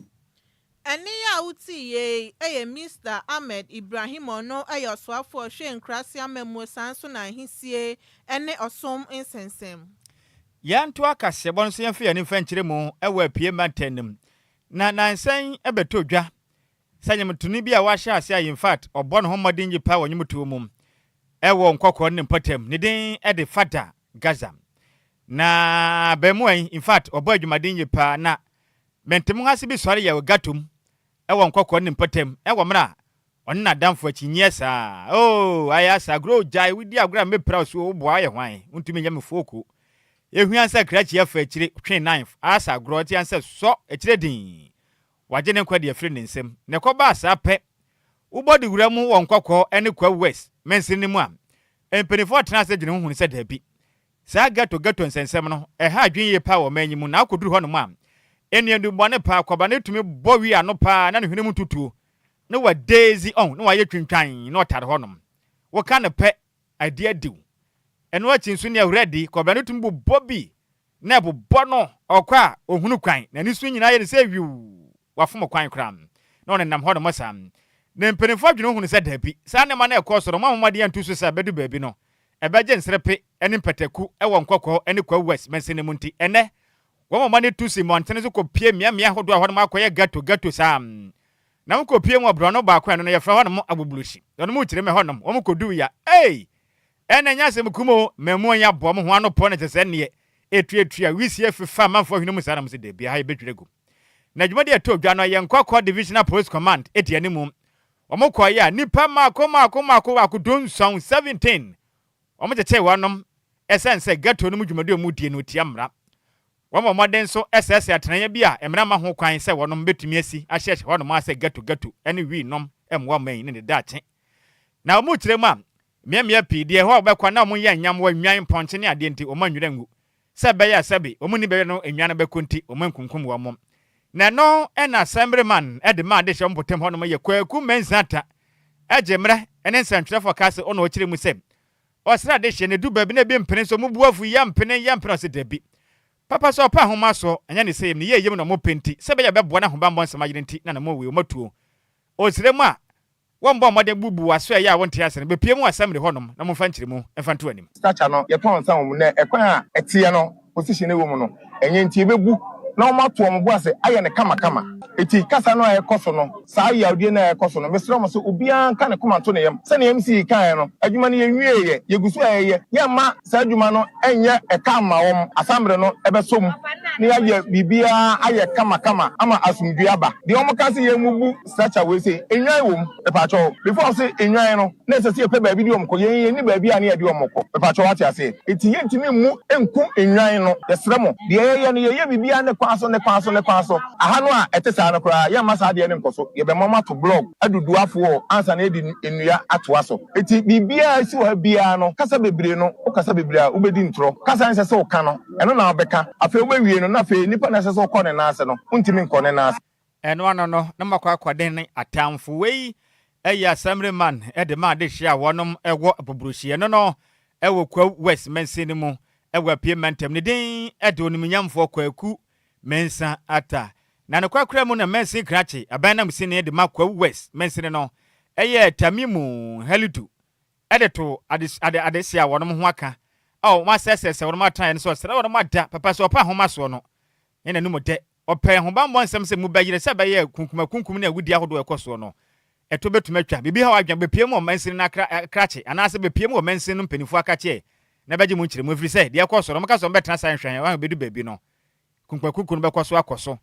Ɛne a wotii yei yɛ Mr Ahmed Ibrahim. Ɔno yɛ ɔsoafoɔ ɔhwɛ nkuraase amammuo, saa nso na ahesie ne ɔsom nsɛnsɛm. Yɛnto akaseɛbɔ no so, yɛmfa yɛn mfa nkyerɛ mu wɔ Apue mantam no mu. Na nansan bɛtɔ dwa sɛ nnwomtoni bi a wahyɛ ase a, in fact, ɔbɔ ne ho mmɔden yi pa wɔ nnwomtoɔ mu ɛwɔ Nkɔkɔɔ ne mpɔtam, ne din de Fada Gaza. Na bɛrima yi, in fact, ɔbɔ adwumaden yi paa, na mɛntɛm ase bi sɔre yɛ gatom ɛwɔ Nkɔkɔɔ ne mpɔtam ɛwɔ mmerɛ a ɔne n'adamfo akyinnyeɛ saa. Oo, ayɛ asa agorɔ, gyae wodi agorɔ a mɛpira so, woboa yɛ hwan, wontumi nyɛ me fooko. Ehua sɛ krakye afa akyire twe knife asa agorɔ te ansɛ sɔ akyire din wagye ne nkwa de afiri ne nsam. Na ɛkɔbaa saa pɛ, wobɔ de wura mu wɔ Nkɔkɔɔ ne Kwawu West mansini no mu a, mpanimfoɔ tena ase dwene ho hunu sɛ daabi, saa ghetto ghetto nsɛnsɛm no ɛha adwene yie paa wɔ ɔman yi mu. Na akɔduru hɔnom a, nnuadubɔne paa kɔba ne tumi bɔ wi ano paa na ne hwene mu tutuo ne wa daisy ɔn ne wayɛ twintwan na ɔtare hɔnom, wɔka ne pɛ adeɛ diw. Ɛno akyi nso ne awura di kɔba ne tumi bobɔ bi na ɛbobɔ no ɔkɔ a ohunu kwan n'ani so nyinaa yɛ ne sɛ wiw wafom kwan koraa na ɔnenam hɔnom saa. Na mpanimfoɔ adwene hunu sɛ daabi, saa nneɛma no ɛkɔ soro mo ahomadeɛ nto so sɛ ɛbɛdu baabi no ɛbɛgye nserepe ne mpataku wɔ Nkɔkɔɔ ne Kwawu West mansini mu. Nti ɛnɛ wɔn mama no tu si mmɔntene so kɔpie mmeammea ahodoɔ a hɔnom akɔyɛ ghetto ghetto saa. Na wɔkɔpie mu wɔ borɔno baako a ɛno no yɛfrɛ hɔnom Agboblosi. Ɔnom kyerɛ me hɔnom wɔn kɔduu ya ei, ɛna nyɛ asɛm kum o, mmamu yi aboɔ mo ho ano pɔ no kyɛ sɛ neɛ ɛtuatua wisie fefa amanfoɔ hwene mu saa. Na mo sɛ daabi, ha yɛbɛdwira gu. Na dwumadi ɛtɔ dwa no yɛ Nkɔkɔ Divisional Police Command ɛdi anim. Wɔn kɔɔyɛ a, nipa mmaako mmaako mmaako baako 17, 17, wɔn kyekyere wɔnom ɛsɛn sɛ ghetto no mu dwumadi a wɔn die no tia mmara. Wɔn bɔ mmɔden nso ɛsɛɛsɛ atenaeɛ bi a mmara ma ho kwan sɛ wɔnom bɛtumi asi ahyehyɛ hɔnom asɛ ghetto ghetto ɛne wii nom mmoa man ne ne daakye. Na wɔn kyerɛ mu a, mmeammea pii deɛ ɛhɔ a wɔbɛkɔ na wɔn yɛ nyam wɔ nnwan, mpɔnkye ne adeɛ, nti wɔn anwura ngu sɛ ɛbɛyɛ a sɛbi wɔn ni bɛyɛ no nnwan no bɛkɔ, nti wɔn nkunkum wɔn. Na ɛno na Assemblyman de maa adehyeɛ mpɔtam hɔnom yɛ Kwaku Mensah Atta gye mmerɛ ne nsɛntwerɛfoɔ kaa sɛ ɔna ɔkyerɛ mu sɛ ɔsrɛ adehyeɛ na ɛdu baabi na ebi mpene nso ɔmo bu afu yɛmpene yɛmpene ɔse dabi papa sɛ ɔpɛ ahoma soɔ ɛnyɛ ne sɛ yɛm ne yɛ yam na ɔmo pɛ nti sɛ ɛbɛyɛ a ɛbɛboa no ahobanbɔ nsɛm ayere nti na na ɔmo wei ɔmo atuo ɔsrɛ mu a Wɔmmɔ mmɔden bubu w'aso a ɛyɛ a wonte ase no, bepue mu wɔ assembly hɔnom na momfa nkyerɛmu mfa nto anim. Stature no yɛtɔn nsa wɔ mu nɛ ɛkwan a ɛteɛ no position no ɛwɔ mu no ɛnyɛ nti yɛbɛbu na wɔn ato wɔn bo ase ayɛ no kama kama eti kasa no a ɛkɔ so no saa yawdie no a ɛkɔ so no mesrɛ mo sɛ obiara nka ne koma nto ne yam sɛnea MC kaeɛ no adwuma no yɛnwieɛ yɛgu so a yɛyɛ yɛmma saa adwuma no nyɛ ɛka mma wɔn assembly no ɛbɛsɔ mu na yɛayɛ biribiara ayɛ kama kama ama asomdwie aba deɛ wɔn ka sɛ yɛmmubu Structure wei sei, nnwan wɔ mu, mepakyɛw. Before ɔse nnwan no, na ɛsɛ sɛ yɛpɛ baabi de wɔn kɔ. Yɛn yɛnni baabi a ne yɛde wɔn kɔ. Mepakyɛw wate aseɛ? Enti yɛntumi mmu nku nnwan no. Yɛsrɛ mo, deɛ yɛyɛ no, yɛyɛ biribiara ne kwan so, ne kwan so, ne kwan so. Aha no a ɛte saa no koraa, yɛmma saa adeɛ no nkɔ so. Yɛbɛma moato blɔg adudu afoɔ ansa na yɛde nnua atoa so. Enti biribiara a ɛsi wɔ ha biara no, kasa bebree no, wokasa bebree a, wobɛdi ntorɔ. Kasa a ɛnsɛ sɛ woka no, ɛno na wobɛka. Afei wobɛwie no, na afei nipa no a ɛsɛ sɛ wokɔ ne nan ase no, wontumi nkɔ ne nan ase. Ɛno ano no, na moakɔ akɔden ne atamfo. Wei yɛ Assemblyman de ma adehye a wɔnom wɔ Aboburohyi. Ɛno no wɔ Kwawu West mansin no mu wɔ Apue mantam. Ne din de Onimnyamfoɔ Kwaku Mensah Atta. Na ne kwakora mu na mansin krakye aban nanmusini de ma Kwawu West mansini no yɛ Tamimu Halidu de to ade ade adehye a wɔnom ho aka a wɔn asɛsɛsɛ wɔnom atenaeɛ no sɛ ɔsrɛ wɔnom ada papa sɛ ɔpɛ ahomasoɔ no ne n'anom dɛ. Ɔpɛɛ ahobammɔ nsɛm sɛ mobɛyere sɛ ɛbɛyɛ a kunkumakunkum ne awudi ahodoɔ a ɛkɔ soɔ no ɛto bɛtumi atwa. Biribi haw adwene a, bɛpue mu wɔ mansini no akra krakye anaasɛ bɛpue mu wɔ mansini no mpanimfoɔ akakyeɛ na bɛgye mo nkyerɛmu ɛfiri sɛ deɛ ɛkɔ soɔ no wɔka sɛ wɔbɛtena saa nhwɛn a ɛbɛdu baabi no kunkumakunkum no bɛkɔ so akɔ so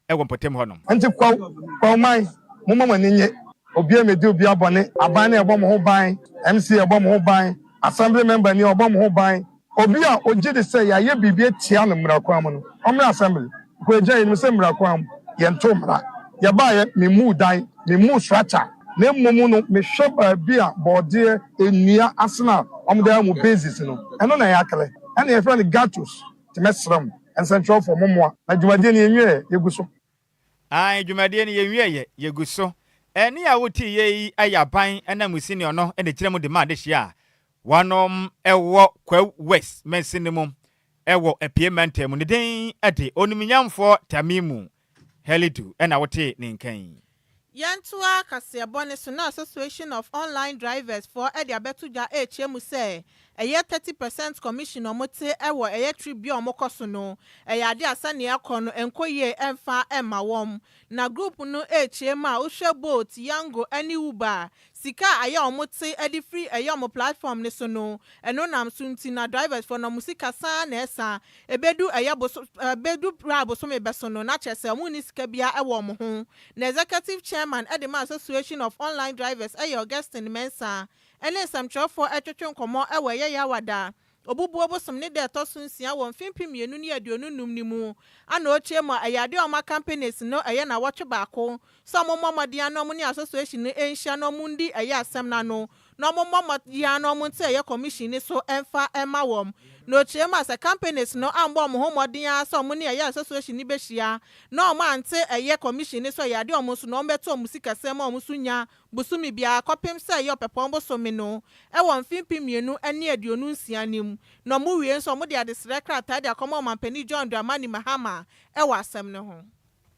wɔ mpɔtam hɔnom. Nti kwaw, kwaw man, momma mo ani nnye. Obiara mmedi obiara bɔne. Aban no ɛbɔ mo ho ban, MC ɛbɔ mo ho ban, Assembly member ni ɔbɔ mo ho ban. Obi a ogye di sɛ yɛayɛ biribi atia no mmara kwan mu no, ɔmmra assembly. Nkoagya, yɛnim sɛ mmara kwan mu, yɛnto mmara. Yɛbaeɛ, memmuu dan, memmuu structure, na mmom no, mehwɛ baabi a bɔɔdeɛ, nnua asene a wɔde ayɛ wɔn bases no, ɛno na ɛyɛ akɛlɛ. Ɛna yɛfrɛ no ghettos. Nti mɛsrɛ mo, nsɛntwerɛfoɔ, mommoa. Na dwumadie no, yɛnwieɛ, yɛgu so. Aane, dwumadie no yɛnwieɛ, yɛgu so. Ɛnne a woteeɛ yi yɛ aban ananmusini ɔno na ɛgyina mu de ma adehyeɛ a wɔnom wɔ Kwawu West mansini mu wɔ Apue mantam mu. Ne din de Onimnyamfoɔ Tamimu Halidu na wotee ne nka yi. Yɛntoa kaseɛbɔ no so na Association of Online Drivers foɔ de abɛto dwa rekyerɛ mu sɛ ɛyɛ 30 percent commission a wɔte wɔ ɛyɛ trip bi a wɔkɔ so no ɛyɛ adeɛ a sɛdeɛ ɛkɔ no ɛnkɔ yie ɛmfa mma wɔn. Na group no rekyerɛ mu a wohwɛ Bolt, Yango ne Uber a Sika a ayɛ a wɔn te de firi ɛyɛ wɔn platform no so no, ɛno nam so nti na drivers foɔ no wɔn sika san na ɛsa. Ɛbɛdu ɛyɛ boso ɛbɛdu berɛ a bosome bɛso no na kyerɛ sɛ wɔn nni sika biara ɛwɔ wɔn ho. Na Executive Chairman de ma Association of Online Drivers ɛyɛ Augustine Mensah ɛne nsɛmtwerɛfoɔ ɛretwetwe nkɔmmɔ ɛwɔ ɛyɛ Yawada Obubuo bosom ne da a ɛtɔ so nsia wɔ mfe 2025 no mu ana ɔkyerɛ mu a ɛyɛ adeɛ a ɔma companies no ɛyɛ nawɔtwe baako sɛ ɔmo mmɔ mmɔden ara na ɔmo ne association no nhyia na ɔmo ndi ɛyɛ asɛm no ano na ɔmo mmɔ mmɔden ara na ɔmo nte ɛyɛ commission no so mfa mma wɔn. Na ɔkyerɛ mu a sɛ companies no ammɔ ɔmo ho mmɔden ara sɛ ɔmo ne ɛyɛ association no bɛhyia na ɔmo ante ɛyɛ commission no so ɛyɛ adeɛ a ɔmo nso no ɔmo bɛto ɔmo sikasɛm a ɔmo nso nya bosome biara kɔpem sɛ ɛyɛ Ɔpɛpɔn bosome no wɔ mfe 2026 no mu, na ɔmo wie nso ɔmo de adesrɛ krataa de akɔma Ɔmanpanin John Dramani Mahama wɔ asɛm no ho.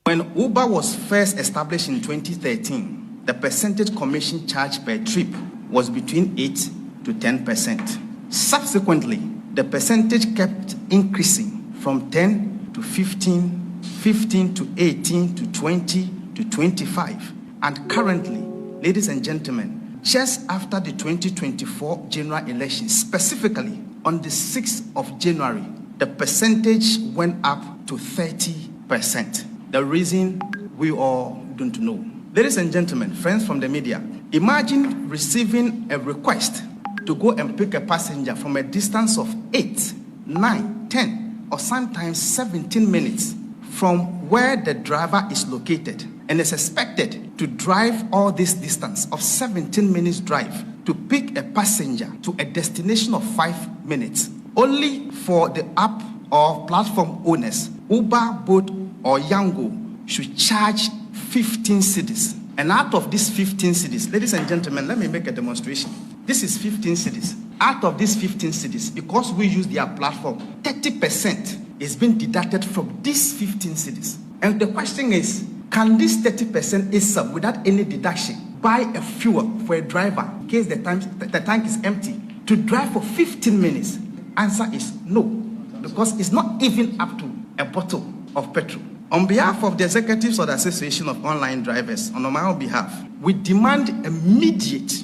When Uber was first established in 2013, the percentage commission charged per trip was between 8 to 10 percent. Subsequently, the percentage kept increasing from 10 to 15, 15 to 18 to 20 to 25. And currently, ladies and gentlemen, just after the 2024 general election, specifically on the 6th of January, the percentage went up to 30%. The reason we all don't know. Ladies and gentlemen, friends from the media, imagine receiving a request to go and pick a passenger from a distance of 8, 9, 10, or sometimes 17 minutes from where the driver is located and is expected to drive all this distance of 17 minutes drive to pick a passenger to a destination of 5 minutes only for the app or platform owners, Uber, Bolt, or Yango, should charge 15 cedis. And out of these 15 cedis, ladies and gentlemen, let me make a demonstration. This is 15 cedis. Out of these 15 cedis, because we use their platform, 30% is being deducted from these 15 cedis. And the question is, can this 30% itself, without any deduction, buy a fuel for a driver in case the tank is empty to drive for 15 minutes? Answer is no, because it's not even up to a bottle of petrol. On behalf of the executives of the Association of Online Drivers, on my own behalf, we demand immediate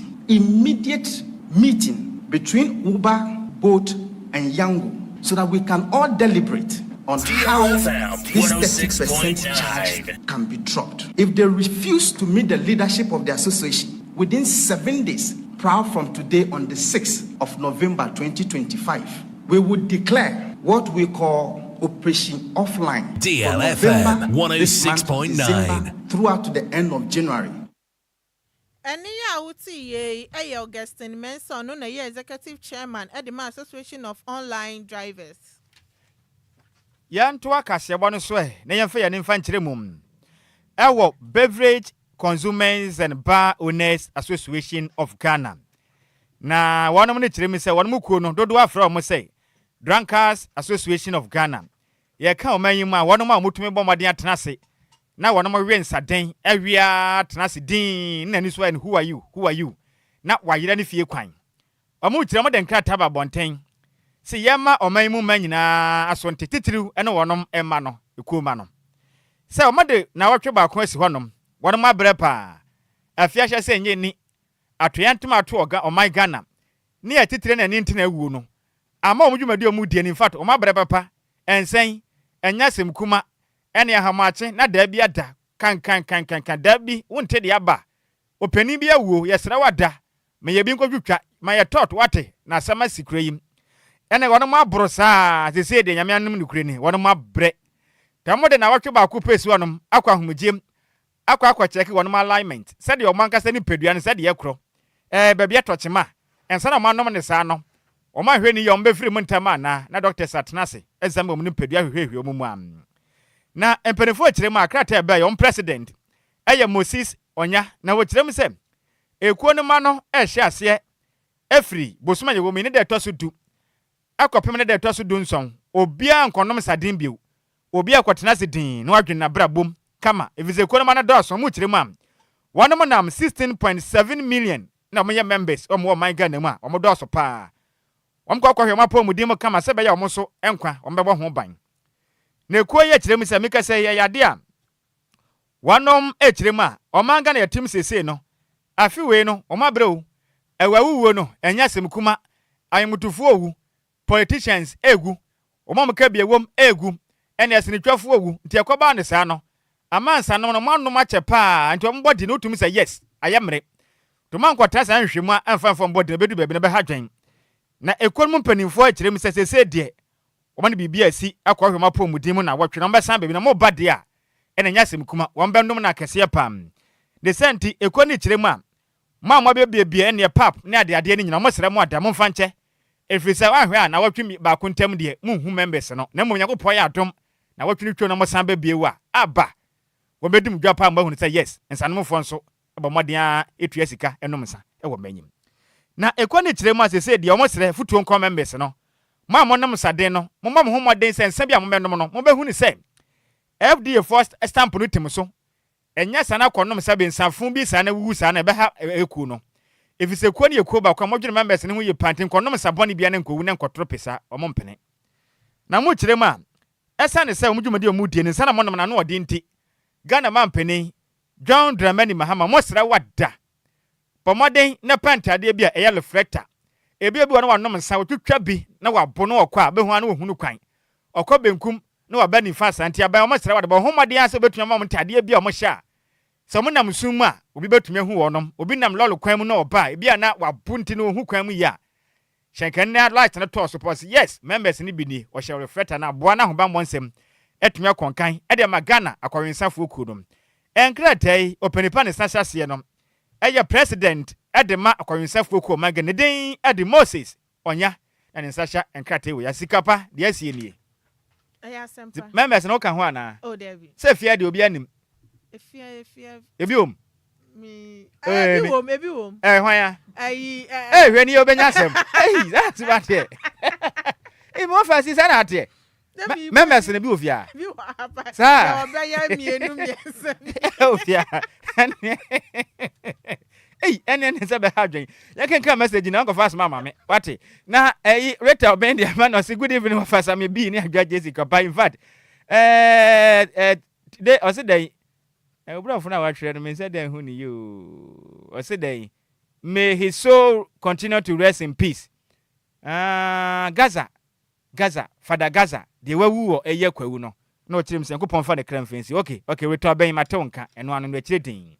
meeting between Uber, Bolt, and Yango so that we can all deliberate on how DLFM this 30% charge 106.9. can be dropped. If they refuse to meet the leadership of the association within 7 days, proud from today on the 6th of November 2025, we would declare what we call Operation Offline for DLFM November, this month, 106.9. December, throughout to the end of January. Ɛne yɛ a wote yie yi ɛyɛ Augustine Mensah, ɔno na ɛyɛ executive chairman ɛde ma Association of Online Drivers. Yɛnto akaseɛbɔ no so ɛ na yɛmfa yɛne mfa nkyerɛ mu ɛwɔ Beverage Consumers and Bar Owners Association of Ghana, na wɔnom no kyerɛ mu sɛ wɔnom kuo no dodoɔ afrɛ wɔn sɛ Drunkards Association of Ghana. Yɛka ɔman yi mu a, wɔnom a wɔtumi bɔ mmɔden atena ase na wɔnom we nsaden awia tena ase din na ani so ayɛ no, "Who are you? Who are you?" na wayerɛ ne fie kwan. Ɔmo kyerɛ mo de nkrataa ba abɔnten sɛ yɛma ɔman yi mu mma nyinaa aso nte, titiriw ne wɔnom mma no ekuo ma no sɛ ɔmo naawɔtwe baako asi hɔnom. Wɔnom abrɛ paa afi ahyɛ sɛ nyɛ ni atoyɛ ntoma ato ɔga ɔman Ghana ne atitire na ani ntena awuo no ama wɔn dwumadi a wɔn die no. In fact, wɔn abrɛ papa ɛnsɛn ɛnyɛ asɛm kuma ɛne ahamakye na daabi ada kankankankankan daabi wonte deɛ aba. Ɔpanin bi awuo, yɛsrɛ wada ma yɛ bi nkɔtwitwa ma yɛ tɔt wate na asɛm asi kuro yi ɛne wɔn aboro saa. Sese deɛ Nyame anom nokure ni, wɔn abrɛ tɛm de na wɔtwe baako pɛ si wɔn akɔ ahomegyem akɔ kyɛke wɔn alignment sɛdeɛ wɔn ankasa nipadua no sɛdeɛ ɛkorɔ baabi ɛtɔ kyema ɛnsa na wɔn anom ne saa no. Wɔn ahwɛ ni yɛ wɔn bɛfiri mu ntɛm anaa na doctors atena ase ɛsɛm wɔn nipadua hwehwɛhwɛ wɔn mu am. Na mpanimfoɔ akyerɛ mu a krataa ɛbɛn wɔn president ɛyɛ Moses Ɔnya, na wɔkyerɛ mu sɛ ekuo no ma no ɛrehyɛ aseɛ efiri bosom a yɛwɔ mu yi ne deɛ ɛtɔ so 10 ɛkɔpem ne deɛ ɛtɔ so 17. Obiara nkɔnom saden bio, obiara kɔtena ase din na wadwene n'abrabom kama, efisɛ ekuo no ma no dɔɔso. Ɔmo kyerɛ mu a wɔnom nam 16.7 million na wɔn yɛ members wɔn wɔ ɔman Ghana mu a wɔn dɔɔso paa. Wɔn kɔ akɔhwɛ wɔn apɔmuden mu kama sɛ ɛbɛyɛ wɔn nso nkwa wɔn bɛbɔ ho ban. Na ekuo yi akyerɛ mu sɛ mika sɛ yɛ yade a wɔnom akyerɛ mu a ɔman Ghana yɛtem seesei no, afe wei no wɔn abrɛ o. Ɛwɔ awuwuo no ɛnyɛ asɛm kuma, ayemutufoɔ owu, politicians egu, wɔn a wɔka bi ewom egu, ɛna ɛsenetwafoɔ owu. Nti ɛkɔbaa ne saa no ama nsanom no wɔn anom akyɛ paa, nti wɔn bɔ di no wotumi sɛ yes ayɛ mmere toma nkɔtena saa nhwehwɛmu a ɛmfa mfa mbɔ di na ebedu baabi na bɛha dwɛn. Na ekuo no mu mpanimfoɔ akyerɛ mu sɛ seesei deɛ wɔn de biribi asi akɔ ahwɛ wɔn apɔmuden mu na wɔtwe na wɔn bɛsan baabi na wɔn ba deɛ a ɛna nyɛ asɛm kuma wɔn bɛnom na akɛseɛ pam ne sɛ. Nti ekuo no kyerɛ mu a mo a moabiebie ɛneɛ pap ne adeadeɛ no nyina, mosrɛ mo ada momfa nkyɛ, ɛfiri sɛ woahwɛ a na wɔtwe baako ntam deɛ monhu members no, na mmom Nyankopɔn yɛ adom na wɔtwe no twam na mosan bɛbie wo a aba wɔbɛdi mu dwa paa mo ahunu sɛ yes, nsanomfoɔ nso bɔ mmɔden a ɛtua sika ɛnom nsa ɛwɔ m'anyim. Na ɛkɔ ne kyerɛ mu a sɛsɛ deɛ ɔmo srɛ fotuo nkɔ members no, mo a monom nsaden no, mommɔ mo ho mmɔden sɛ nsa bi a mobɛnom no mobɛhu ne sɛ FDA foɔ stamp no tim so. Ɛnyɛ saa na kɔnom sɛ bensafo bi saa na wuwu saa na ɛbɛha ekuo no, ɛfiri sɛ kuo no yɛ kuo baako a modwene members no ho yɛ pante. Nkɔnom nsa bɔne bia ne nkɔwu ne nkɔtoro pe saa ɔmo mpene. Na mo kyerɛ mu a ɛsiane sɛ ɔmo dwumadi a ɔmo die ne nsa na monom na ano ɔde nti, Ghana mampanin John Dramani Mahama, mosrɛ wada bɔ mmɔden na pɛ ntadeɛ bi a ɛyɛ reflector. Ebi wɔ no wanom nsa wɔtwitwa bi na wabo no ɔkɔ a bɛhu ano wɔhunu kwan ɔkɔ benkum na waba nifa asante aban. Ɔmo srɛ wade bɔ ho mmɔden asɛ wobɛtumi ama ɔmo ntadeɛ bi a ɔmo hyɛ a sɛ ɔmo nam sum mu a obi bɛtumi ahu wɔnom. Obi nam lɔɔre kwan mu na ɔba a ebi a na wabo nti na ohu kwan mu yi a hyɛnkɛn na light no tɔɔ so pɔ sɛ yes, members no bi nie, ɔhyɛ reflector na aboa na ahobammɔ nsɛm atumi akɔnkan ɛde ama Ghana akɔwensafoɔ kuo no. Nkrataa yi ɔpanipa ne nsa hyɛ aseɛ no ɛyɛ president ɛde ma akɔwensafoɔ kuo ɔman Ghana, ne din ɛde Moses Ɔnya, na ne nsa hyɛ nkrataa yi wɔ ya sika pa deɛ asie nie. Ɛyɛ asɛm pa. Members no woka ho anaa? Oh, dabi. Sɛ fie deɛ obi anim. Efia efia. Ebi wom. Mi. Ebi wom ebi wom. Ɛɛ hwan ya? Ɛyi ɛɛ. Ee hwɛ ni yɛ obenya asɛm. Ɛyi saa ti ba teɛ. Ee mo fɛ si sɛ na ateɛ. Members no bi wɔ fie a. Bi wɔ aba. Saa. Ɔbɛyɛ mmienu mmiɛnsa. Wɔ fie a. Ɛneɛ. Ei ɛneɛ ne sɛ bɛha adwen. Yɛkenkan message na nkɔfa asoma ama me. Wate. Na ɛyi Rita ɔbɛn deɛ ama na ɔse good evening wɔfa Sami B ne Adwoa Jessica pa in fact ɛɛ ɛɛ de ɔse dɛn ɛwurɔfo no a watwerɛ no me nsɛ dɛn hu ne yie oo ɔse dɛn may his soul continue to rest in peace ah Gaza Gaza, Fada Gaza, deɛ wawu wɔ ɛyɛ kwawu no, na ɔkyerɛ mu sɛ Nyankopɔn mfa ne kra mfa nsi. Ok, ok, retɔ abɛn, mate wo nka, ɛno ano no akyire den.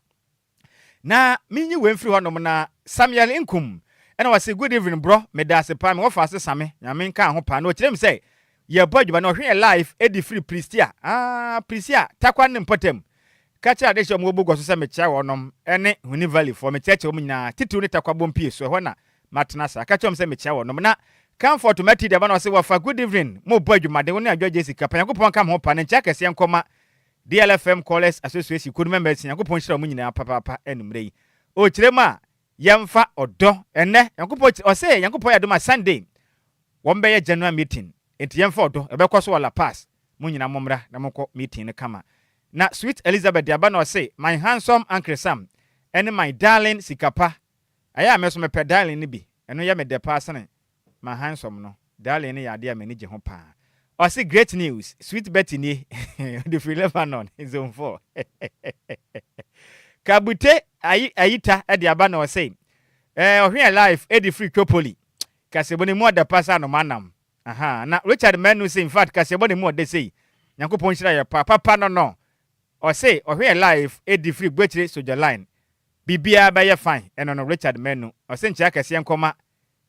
Na menyi wei mfiri hɔnom na Samuel Nkum, ɛna ɔse, good evening brɔ, medaase paa, me wɔfaase Same, Nyame nkaa ho paa, na ɔkyerɛ mu sɛ yɛbɔ adwuma, na ɔhwe yɛn live ɛdi firi Pristia, ah, Prisia, Tarkwa ne mpɔtam, ka kyerɛ adehyeɛ a wɔwɔ Bogor so sɛ mekyea wɔnom, ɛne Huni Valley foɔ, mekyerɛkyerɛ wɔn nyinaa, titiriw ne Tarkwa Bompie so, ɛhɔ na Matena saa. Ka kyerɛ wɔn sɛ mekyia wɔnom. Na Comfort Matty de aba na ɔse wɔfa good evening mo bɔ adwumaden wo ne Adwoa Jessica pa Nyankopɔn nka mo ho pa ne nkyɛ akɛseɛ nkɔma DLFM Callers Association kuo no members Nyankopɔn nhyira wɔn nyinaa papaapa anummerɛ yi ɔkyerɛ mu a yɛmfa ɔdɔ ɛnɛ Nyankopɔn ɔse Nyankopɔn yɛ adom a Sunday wɔn bɛyɛ general meeting enti yɛmfa ɔdɔ ɛbɛkɔ so wɔ La Paz mo nyinaa mommra na monkɔ meeting no kama na Sweet Elizabeth de aba na ɔse my handsome Uncle Sam ɛne my darling Sikapa Ɛyɛ a me nso mepɛ darling no bi, ɛno yɛ me dɛ paa sene ma handsome no, darling no yɛ adeɛ a m'ani gye ho paa. Ɔse great news, sweet Betty nie, ɔde firi Lebanon, zone 4. Kabute ayi ayita de aba na ɔse eh, ɔhwe yɛn live de firi Tripoli. Kaseɛbɔ no mu ɔdɛ paa sɛ anoma nam. Aha, na Richard Manu se in fact kaseɛbɔ no mu ɔdɛ sei. Nyankopɔn nhyira yɛ paa, papa no no. Ɔse ɔhwe yɛn live de firi Gbekyire Soja Line. Biribiara bɛyɛ fine ɛno no Richard Manu ɔse nkyea kɛseɛ nkɔma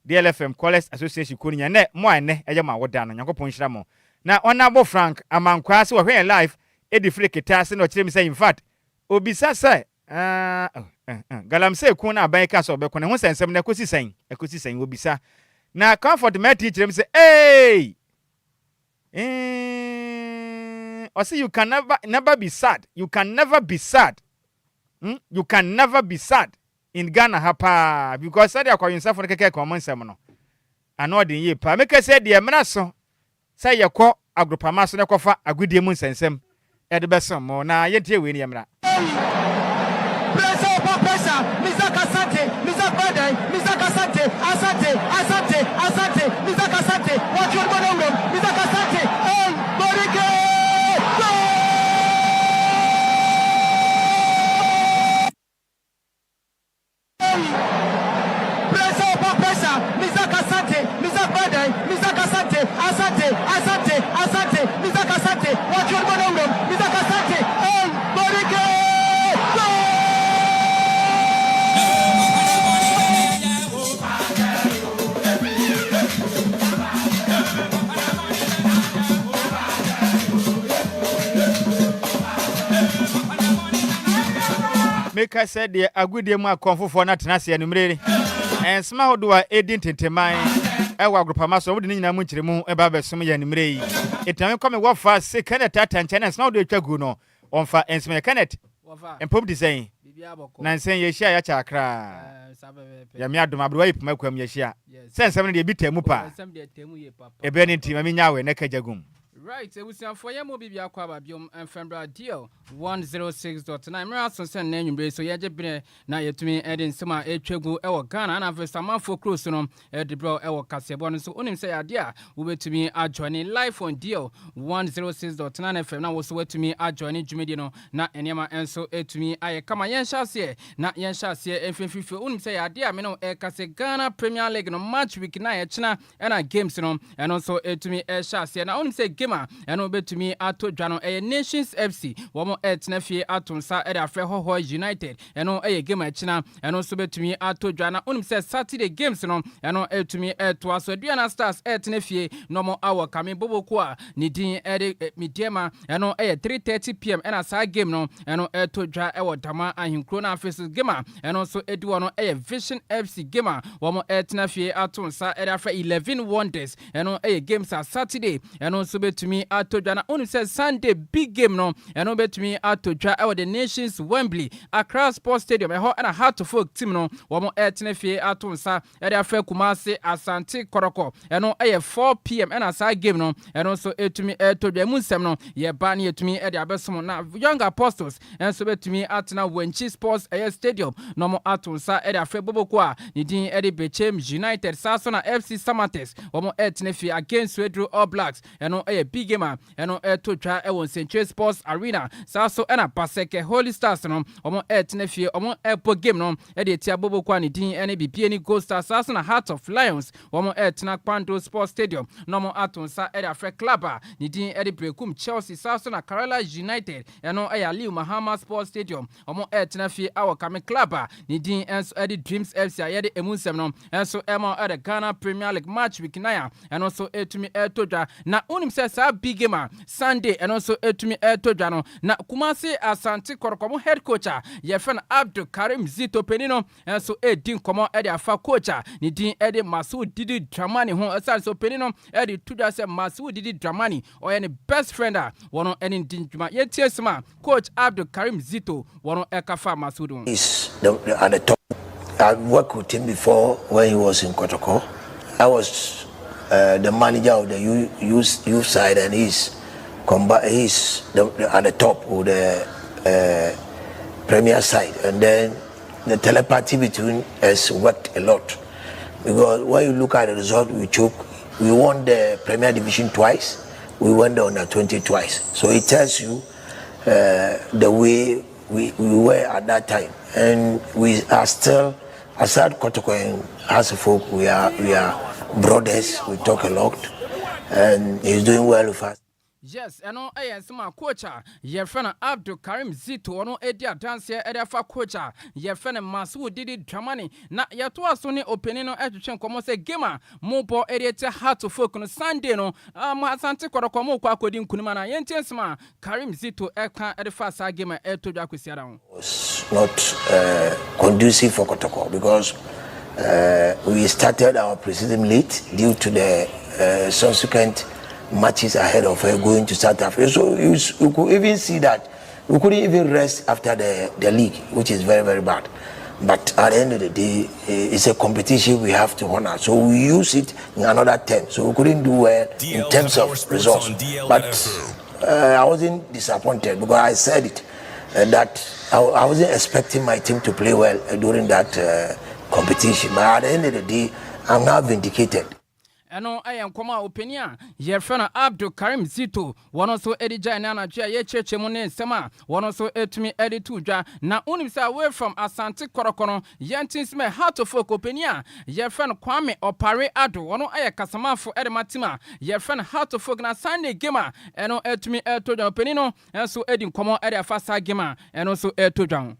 DLFM Callers Association kuo no nyinaa nɛ mo a ɛnɛ ɛyɛ mo awoda no Nyankopɔn nhyira mo na Honourable Frank Amankwaa se ɔhwɛ yɛn live ɛdi firi Ketaase na ɔkyerɛ mu sɛ infact obisa sɛ ah oh eh eh Galamsey ko no aban yi kaa sɛ ɔbɛko no ɛho sɛnsɛm no ɛkɔsi sɛn ɛkɔsi sɛn obisa na Comfort Matthew kyerɛ mu sɛ eei Eeii ɔse you can never never be sad you can never be sad hmm you can never be sad in Ghana ha paa because sɛdeɛ akɔwensafo no kɛkɛ ka wɔn nsɛm no ano ɔden yie paa meka sɛ deɛ mmara so sɛ yɛkɔ agropama so na ɛkɔfa agodie mu nsɛnsɛm ɛde bɛsom mo na yɛntie wei ne yɛmmra. Pressure upon pressure, Mizak Asante, Mizak Badan, Mizak Asante, Asante, Asante, Asante, Mizak Asante, wɔtwe no bɔ n'awuram, Mizak Asante, oh, Borike, goal! Pressure upon pressure, Mizak Asante, Mizak Badan, Mizak Asante, Asante, Asante, Asante, Mizak Asante, wɔtwe no bɔ n'awuram, Mizak Asante, oh, Borike, goal! Meka sɛ deɛ agodie mu akɔmfofoɔ no atena ase anwummere yi. Nsɛm ahodoɔ a ɛdi ntenteman wɔ agropama so, wɔde ne nyinaa mu nkyerɛmu ba abɛsom yɛn anwummere yi. Enti ma menkɔ me wɔfa se Kenneth Tata nkyɛn na nsɛm ahodoɔ a ɛtwa gu no, ɔmfa nsɛm yɛ. Kenneth, mpom te sɛn? Nansa yi yɛhyia a yɛakyɛ akra. Nyame adom, aberewa yi poma kwam yɛhyia. Sɛ nsɛm no deɛ ebi taa mu paa. Ɛberɛ no nti, ma mennya awɛ na ka gya gum. Right, abusuafoɔ yɛn mu bi biako aba biom mfɛmbra deal 106.9 mmerɛ aso sɛ nnɛ anwummere yi so yɛgye berɛ na yɛtumi de nsɛm a ɛretwa gu wɔ Ghana ana afei so amanfoɔ kuro so no de berɛ wɔ kaseɛbɔ no so. Wonim sɛ yɛ adeɛ a wobɛtumi ajoine live on deal 106.9 FM na wo so woatumi ajoine dwumadie no na nneɛma nso atumi ayɛ kama. Yɛnhyɛ aseɛ na yɛnhyɛ aseɛ mfimfimfie. Wonim sɛ yɛ adeɛ a me ne wo ɛreka sɛ Ghana Premier League no match week 9 ɛkyena Ɛna games no ɛno nso ɛtumi ɛhyɛ aseɛ na wonim sɛ game a ɛno bɛtumi ato dwa no ɛyɛ Nations FC wɔn ɛtena fie ato nsa ɛde afrɛ Hohoe United ɛno ɛyɛ game a ɛkyena ɛno nso bɛtumi ato dwa na wonim sɛ Saturday games no ɛno ɛtumi ɛtoa so Aduana Stars ɛtena fie na wɔn awɔ Kame Boboko a ne din ɛde Medeɛma ɛno ɛyɛ 3:30 pm ɛna saa game no ɛno ɛto dwa ɛwɔ Dama ahenkuro na afei so game a Ɛno nso edi hɔ no yɛ Vision FC game a wɔretena fie ato nsa de afrɛ Eleven Wonders. Ɛno yɛ games a Saturday ɛno nso bɛtumi. atumi atɔ dwa. Na wonim sɛ Sunday big game no, ɛno bɛtumi atɔ dwa ɛwɔ the Nations Wembley, Accra Sports Stadium. Ɛhɔ ɛna Hearts of Oak team no wɔn ɛtena fie ato nsa ɛde afɛ Kumase Asante Kɔtɔkɔ. Ɛno ɛyɛ 4 p.m. ɛna saa game no, ɛno nso ɛtumi ɛtɔ dwa. Emu nsɛm no yɛba ne yɛtumi ɛde abɛsom. Na Young Apostles ɛnso bɛtumi atena Wankyi Sports ɛyɛ Stadium na wɔn ato nsa ɛde afɛ Boboko a ne din ɛde Bechem United. Saa so na FC Samartex wɔn ɛtena fie against Swedru All Blacks. Ɛno ɛyɛ big game a ɛno ɛto twa ɛwɔ Nsɛntwerɛ Sports Arena. Saa so ɛna Basake Holy Stars no wɔn ɛtena fie, wɔn ɛbɔ game no ɛde etia Boboko a ne din ɛne Bibiani Gold Stars. Saa so na Heart of Lions wɔn ɛtena Kpando Sports Stadium na wɔn ato nsa ɛde afrɛ club a ne din ɛde Berekum Chelsea. Saa so na Karela United, ɛno ɛyɛ Aliu Mahama Sports Stadium, wɔn ɛtena fie awɔ kame club a ne din ɛnso ɛde Dreams FC. A yɛde emu nsɛm no ɛnso ɛma ɛde Ghana Premier League match week 9 a ɛno nso ɛtumi ɛtɔ dwa. Na wonim sɛ saa big game a Sunday ɛno nso ɛtumi ɛtɔ dwa no, na Kumase Asante Kɔtɔkɔ head coach a yɛfrɛ no Abdul Karim Zito panin no ɛnso ɛdi nkɔmmɔ ɛde afa coach a ne din ɛde Masoud Didi Dramani ho, ɛsiane sɛ panin no ɛde to dwa sɛ Masoud Didi Dramani ɔyɛ ne best friend a wɔno ɛne ne di dwuma. Yɛntie sɛm a coach Abdul Karim Zito wɔno ɛka fa Masoud ho. He's at the top. I worked with him before when he was in Kotoko. I was the manager of the youth side, and he's at the top of the Premier side. And then the telepathy between us worked a lot because when you look at the result we took, we won the Premier Division twice, we won the under 20 twice. So it tells you the way we were at that time, and we are still, aside Kotoko and Hearts of Oak, we are brothers. We talk a lot, and he's doing well with us. Yes, ɛno ɛyɛ nsɛm a coach a yɛfrɛ no Abdul Karim Zito ɔno adi adanseɛ ɛde afa coach a yɛfrɛ no Masoud Didi Dramani. Na yɛtoa so ne ɔpanin no ɛtwetwe nkɔmmɔ sɛ game a mobɔ ɛde atia Hearts of Oak no Sunday no, Asante Kɔtɔkɔ mokɔ akɔdi nkonim ana? Yɛntie nsɛm a Karim Zito ɛka ɛde fa saa game a ɛtɔ dwa akɔsiara ho. Was not conducive for Kotoko because we started our preseason late due to the subsequent matches ahead of her going to South Africa. So you could even see that we couldn't even rest after the league, which is very, very bad. But at the end of the day, it's a competition we have to honor. So we use it in another term. So we couldn't do well in terms of results. But I wasn't disappointed because I said it that I wasn't expecting my team to play well during that competition. But at the end of the day, I'm now vindicated. Ɛno ɛyɛ nkɔmɔ a ɔpanin a yɛfrɛ no Abdul Karim Zito wɔn nso de gyae ne anadwo a yɛkyerɛkyerɛ mu ne nsɛm a wɔn nso atumi de to dwa. Na wonim sɛ away from Asante Kɔtɔkɔ no, yɛnte nsɛm a Hearts of Oak ɔpanin a yɛfrɛ no Kwame Ɔpare Ado, wɔn yɛ kasamafo de ma team a yɛfrɛ no Hearts of Oak. Na Sunday game a ɛno atumi ɛto dwa, ɔpanin no nso di nkɔmɔ de afa saa game a ɛno nso ɛto dwa ho.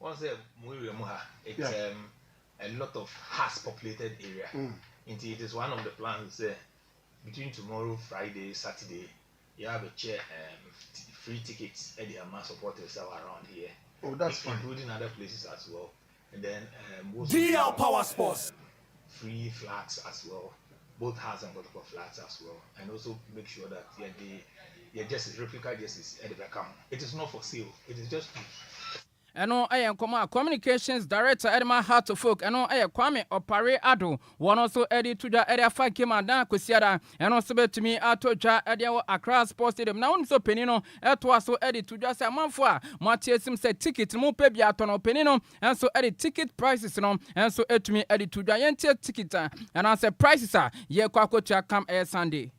Wọ́n sɛ mo area mu ha, it's a lot of house populated area. Nti it is one of the plans between tomorrow, Friday, Saturday, you have a chair free tickets at the ama supporters around here. Oh, that's fine. Including other places as well. And then DL Power Sports. Free flags as well, both Hearts and Kotoko flags as well, and also make sure that, yeah, the yeah, jerseys, replica jerseys at the back. It is not for sale. It is just to Ɛno ɛyɛ nkɔmɔ a communications director ɛde ma Hearts of Oak, ɛno ɛyɛ Kwame Ɔpare Ado, wɔn nso ɛde to dwa ɛde afa game adan kosiada ɛno nso bɛtumi ato dwa ɛde ɛwɔ Accra Sports Stadium. Na wɔn nso panin no ɛtoa so ɛde to dwa sɛ amanfo a mo ate esim sɛ ticket mo pɛ bi atɔ no, panin no ɛnso ɛde ticket prices no ɛnso ɛtumi ɛde to dwa. Yɛntie ticket a ɛnaasɛ prices a yɛkɔ akɔtua kam ɛyɛ Sunday.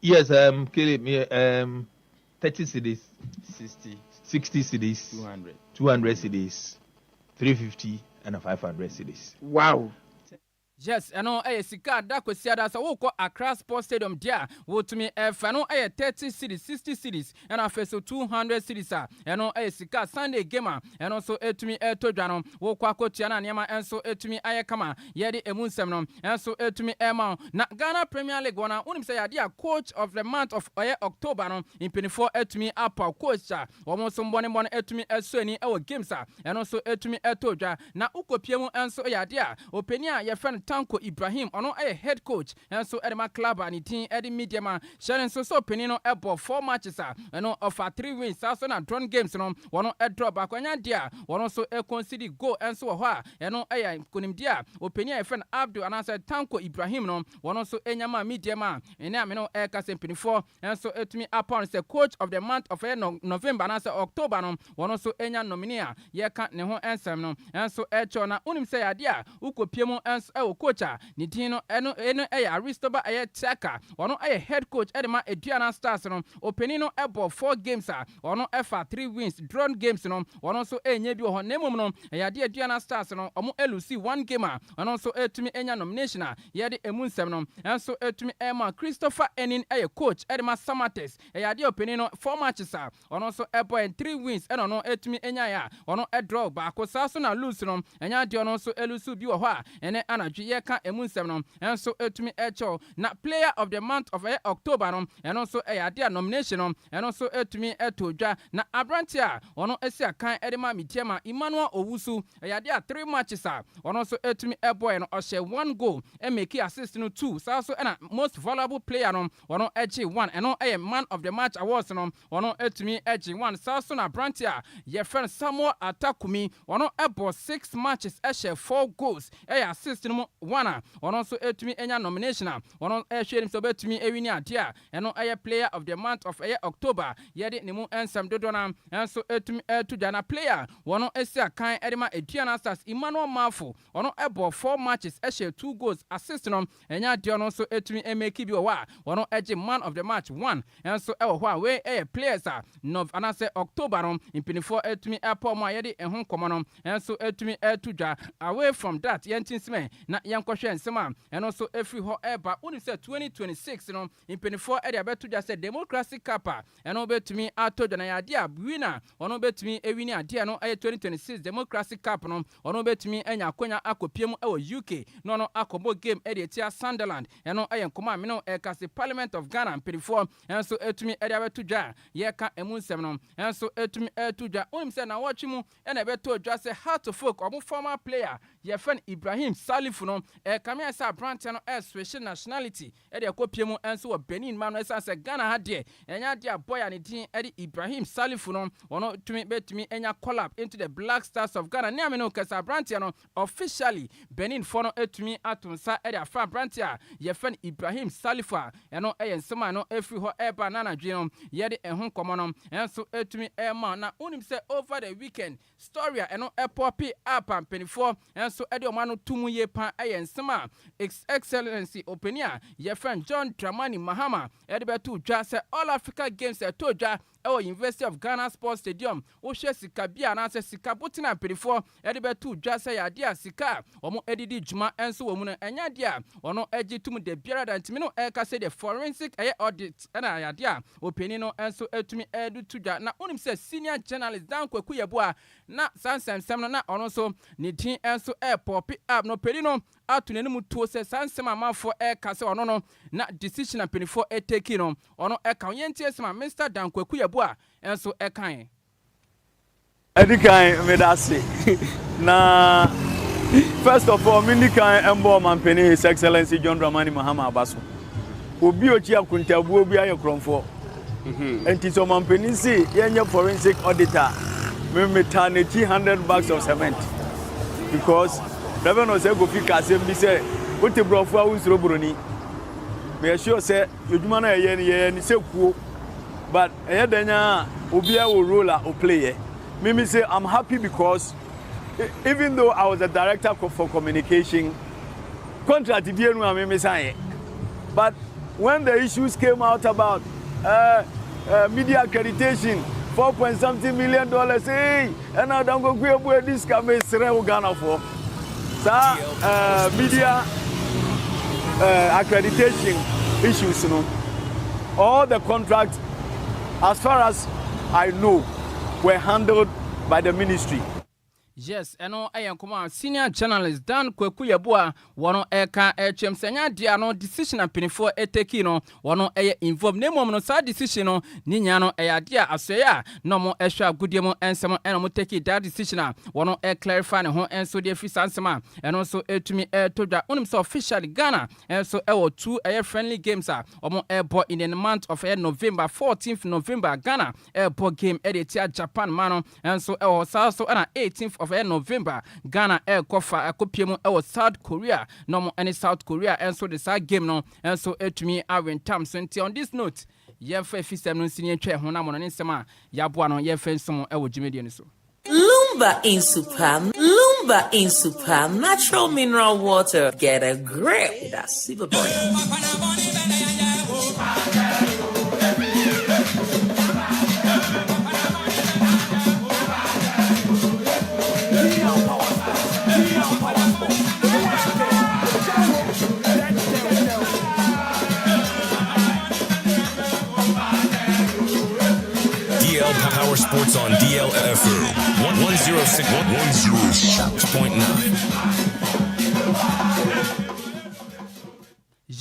Yes, Caleb, yeah, 30 cedis, 60, 60 cedis, 200, 200 cedis, 350, and a 500 cedis. Wow. Yes, ɛno ɛyɛ sika da kwasiada sɛ wokɔ Accra Sports Stadium deɛ a wotumi ɛfa no ɛyɛ 30 cedis, 60 cedis, ɛna afei so 200 cedis a ɛno ɛyɛ sika Sunday game a ɛno nso ɛtumi ɛtɔ dwa no wokɔ akɔtua no a nneɛma ɛnso ɛtumi ayɛ kama. Yɛde emu nsɛm no ɛnso ɛtumi ɛma wo. Na Ghana Premier League wɔn a wonim sɛ yɛade a coach of the month of ɔyɛ October no, mpanimfoɔ ɛtumi apa coach a wɔn nso mbɔnebɔne ɛtumi ɛsɔ ani ɛwɔ games a ɛno nso ɛtumi ɛtɔ dwa. Na wokɔpie mu ɛnso yɛ ade a ɔpanin a yɛfrɛ no Tanko Ibrahim, ɔno yɛ head coach nso de ma club a ne din de Medeama. Hyɛ no nso sɛ ɔpanin no bɔ four matches a ɛno ɔfa three wins, saa nso na drawn games no wɔn draw baako. Ɛnyɛ adeɛ a wɔn nso concede goal nso wɔ hɔ a ɛno yɛ nkonimdie a ɔpanin a yɛfrɛ no Abdul anaasɛ Tanko Ibrahim no wɔn nso nya maa Medeama a ɛne a me ne wo ɛreka sɛ mpanimfoɔ nso tumi apaw no sɛ coach of the month of ɛyɛ November anaasɛ October no wɔn nso nya nominee a yɛreka ne ho nsɛm no nso kyerɛw. Na wonim sɛ yɛ adeɛ a wokɔpie mu nso wɔ coach a ne din no ɛno ɛno yɛ Aristoba ɛyɛ Tiaka, ɔno yɛ head coach de ma Aduana Stars no. Ɔpanin no bɔ four games a ɔno ɛfa three wins, drawn games no ɔno nso ɛnyɛ bi wɔ hɔ, na mmom no ɛyɛ adeɛ Aduana Stars no ɔmo ɛlose one game a ɔno nso ɛtumi anya nomination a yɛde emu nsɛm no nso ɛtumi ɛma. Christopher Enin ɛyɛ coach ɛde ma Samartex. Ɛyɛ adeɛ ɔpanin no four matches a ɔno nso ɛbɔ yɛn three wins ɛna ɔno ɛtumi anyaeɛ a ɔno ɛdraw baako, saa so na lose no ɛnyɛ adeɛ ɔno nso ɛlose bi wɔ hɔ a ɛnɛ anadwo yɛka emu nsɛm no nso ɛtumi ɛkyɛw. Na player of the month of ɛyɛ October no, ɛno nso ɛyɛ adeɛ a nomination no ɛno nso ɛtumi ɛto dwa, na aberante a ɔno asi akan ɛde ma Medeama, Emmanuel Owusu, ɛyɛ adeɛ a three matches a ɔno nso ɛtumi ɛbɔɛ no ɔhyɛ one goal, ɛmake assist no two, saa so ɛna most valuable player no ɔno ɛgye one, ɛno ɛyɛ man of the match awards no ɔno ɛtumi ɛgye one. Saa so na aberante a yɛfrɛ no Samuel Atakumi, ɔno ɛbɔ six matches, ɛhyɛ four goals, ɛyɛ assist no mu one a ɔno nso ɛtumi ɛnya nomination a ɔno ɛhwɛ anim sɛ ɔbɛtumi ɛwin adeɛ a ɛno ɛyɛ player of the month of ɛyɛ October. Yɛde ne mu nsɛm dodoɔ no nso ɛtumi ɛto dwa. Na player wɔno ɛsi akan ɛde ma Aduana Stars, Emmanuel Mafo, ɔno ɛbɔ four matches, ɛhyɛ two goals, assist no ɛnya adeɛ ɔno nso ɛtumi ɛmake bi wɔ hɔ a ɔno ɛgye man of the match one nso ɛwɔ hɔ a wei ɛyɛ players a Nov anaasɛ October no mpanimfoɔ ɛtumi ɛpɔ mu a yɛde ɛho nkɔmɔ no nso ɛtumi ɛto dwa. Away from that, yɛnti nsɛm na yɛnkɔhwɛ nsɛm a ɛno nso ɛfiri hɔ ɛreba. Wonim sɛ 2026 no mpanimfoɔ ɛde abɛto dwa sɛ Democracy Cup a ɛno bɛtumi atɔ dwa, na yɛ adeɛ a winner ɔno bɛtumi ɛwin adeɛ no ɛyɛ 2026 Democracy Cup no, ɔno bɛtumi anya akonya akɔpie mu ɛwɔ UK na ɔno akɔbɔ game ɛde atia Sunderland. Ɛno ɛyɛ nkɔmɔ a mene ɛka se Parliament of Ghana mpanimfoɔ ɛnso ɛtumi ɛde abɛto dwa a yɛka ɛmu nsɛm no ɛnso ɛtumi ɛto dwa. Wonim sɛ nawɔtwe mu ɛna ɛbɛtɔ dwa sɛ Hearts of Oak ɔmo former player yɛfrɛ no Ibrahim Salifu no, ɛkame sɛ aberanteɛ no ɛswitch nationality ɛde ɛkɔpie mu ɛnso wɔ Benin ma no, ɛsiane sɛ Ghana ha deɛ ɛnyɛ adeɛ a boy a ne din ɛde Ibrahim Salifu no ɔno tumi bɛtumi anya call up into the Black Stars of Ghana. Ne ame no kɛsɛ aberanteɛ no officially Benin foɔ no atumi ato nsa ɛde afa aberanteɛ a yɛfrɛ no Ibrahim Salifu a ɛno ɛyɛ nsɛm a no ɛfiri hɔ ɛreba na anadwe no yɛde ɛho nkɔmmɔ no ɛnso ɛtumi ɛma. Na wonim sɛ over the weekend story a ɛno ɛpop up a mpanimfoɔ ɛnso ɛde ɔmo ano to mu yie pa ɛyɛ nsɛm a His Excellency ɔpanin a yɛfrɛ no John Dramani Mahama ɛde bɛto dwa sɛ All Africa Games ɛtɔ dwa ɛwɔ University of Ghana Sports Stadium. Wohwɛ sika bi anaasɛ sika botena mpanimfoɔ ɛde bɛto dwa sɛ yɛ adeɛ a sika a wɔn adidi dwuma nso wɔ mu no ɛnyɛ adeɛ a ɔno agye tum de biara da. Ntumi no ɛreka sɛ deɛ forensic ɛyɛ audit ɛna yɛ adeɛ a ɔpanin no nso atumi ɛde to dwa. Na wonim sɛ senior journalist Dan Kwaku Yeboah na saa nsɛmsɛm no na ɔno nso ne din nso ɛrepop up no, ɔpanin no ato n'anim tuo sɛ saa nsɛm amanfoɔ ɛreka sɛ ɔno no na decision a mpanimfoɔ ɛtake no ɔno ɛka ho. Yɛntie sɛm a Mr Dan Kwaku Yeboah nso ɛkae. Ɛdi kan, meda ase. Na first of all, mi di kan mbɔ ɔmampanin His Excellency John Dramani Mahama aba so. Obi okyi akontabuo bi ayɛ korɔmfoɔ, nti sɛ ɔmampanin si yɛnyɛ forensic auditor, mi mi taa n'akyi 100 bags of cement, because Reverend Osei Kofi ka asɛm bi sɛ wote borɔfo a wonsuro buroni. Meyɛ sure sɛ adwuma no a yɛyɛ no, yɛyɛ no sɛ kuo, but ɛyɛ dɛn a obiara wɔ role a ɔplay yɛ. Me say I'm happy because even though I was the director for communication, contract bi enu a me me sign yɛ, but when the issues came out about media accreditation, four point something million dollars, hey, ɛna Dan Kwaku Yeboah edi sika, me srɛ wo Ghana for saa media accreditation issues no, all the contracts, as far as I know, were handled by the ministry. Yes, ɛno yɛ nkɔmɔ a senior journalist Dan Kwaku Yeboah wɔn ɛka ɛkyɛm sɛ ɛnyɛ adeɛ a no decision a mpanimfoɔ ɛtake no wɔn ɛyɛ involve, na mmom no saa decision no ne nyinaa no ɛyɛ adeɛ a asɔeɛ a na wɔn ɛhwɛ agodie mu nsɛm ɛna wɔn take that decision a wɔn ɛclarify ne ho nso de afiri saa nsɛm a ɛno nso ɛtumi ɛɛtɔ dwa. Wonim sɛ officially Ghana ɛnso ɛwɔ two ɛyɛ friendly games a wɔn ɛɛbɔ in the month of ɛyɛ November. 14th November, Ghana ɛɛbɔ game ɛde tia Japan ma no ɛnso ɛwɔ saa so, ɛna 18th of ɛyɛ November, Ghana ɛɛkɔ fa ɛkɔpie mu ɛwɔ South Korea na wɔn ɛne South Korea ɛnso de saa game no ɛnso ɛtumi awentam so. Nti on this note, yɛmfa efisɛm no nsi ne yɛntwa ɛho na mo no ne nsɛm a yɛaboa no yɛmfa nsom ɛwɔ dwumadie no so. Lumba Insupa, Lumba Insupa, natural mineral water. Get a grip with that super boy. DL Power Sports on DLFM 106 106.9.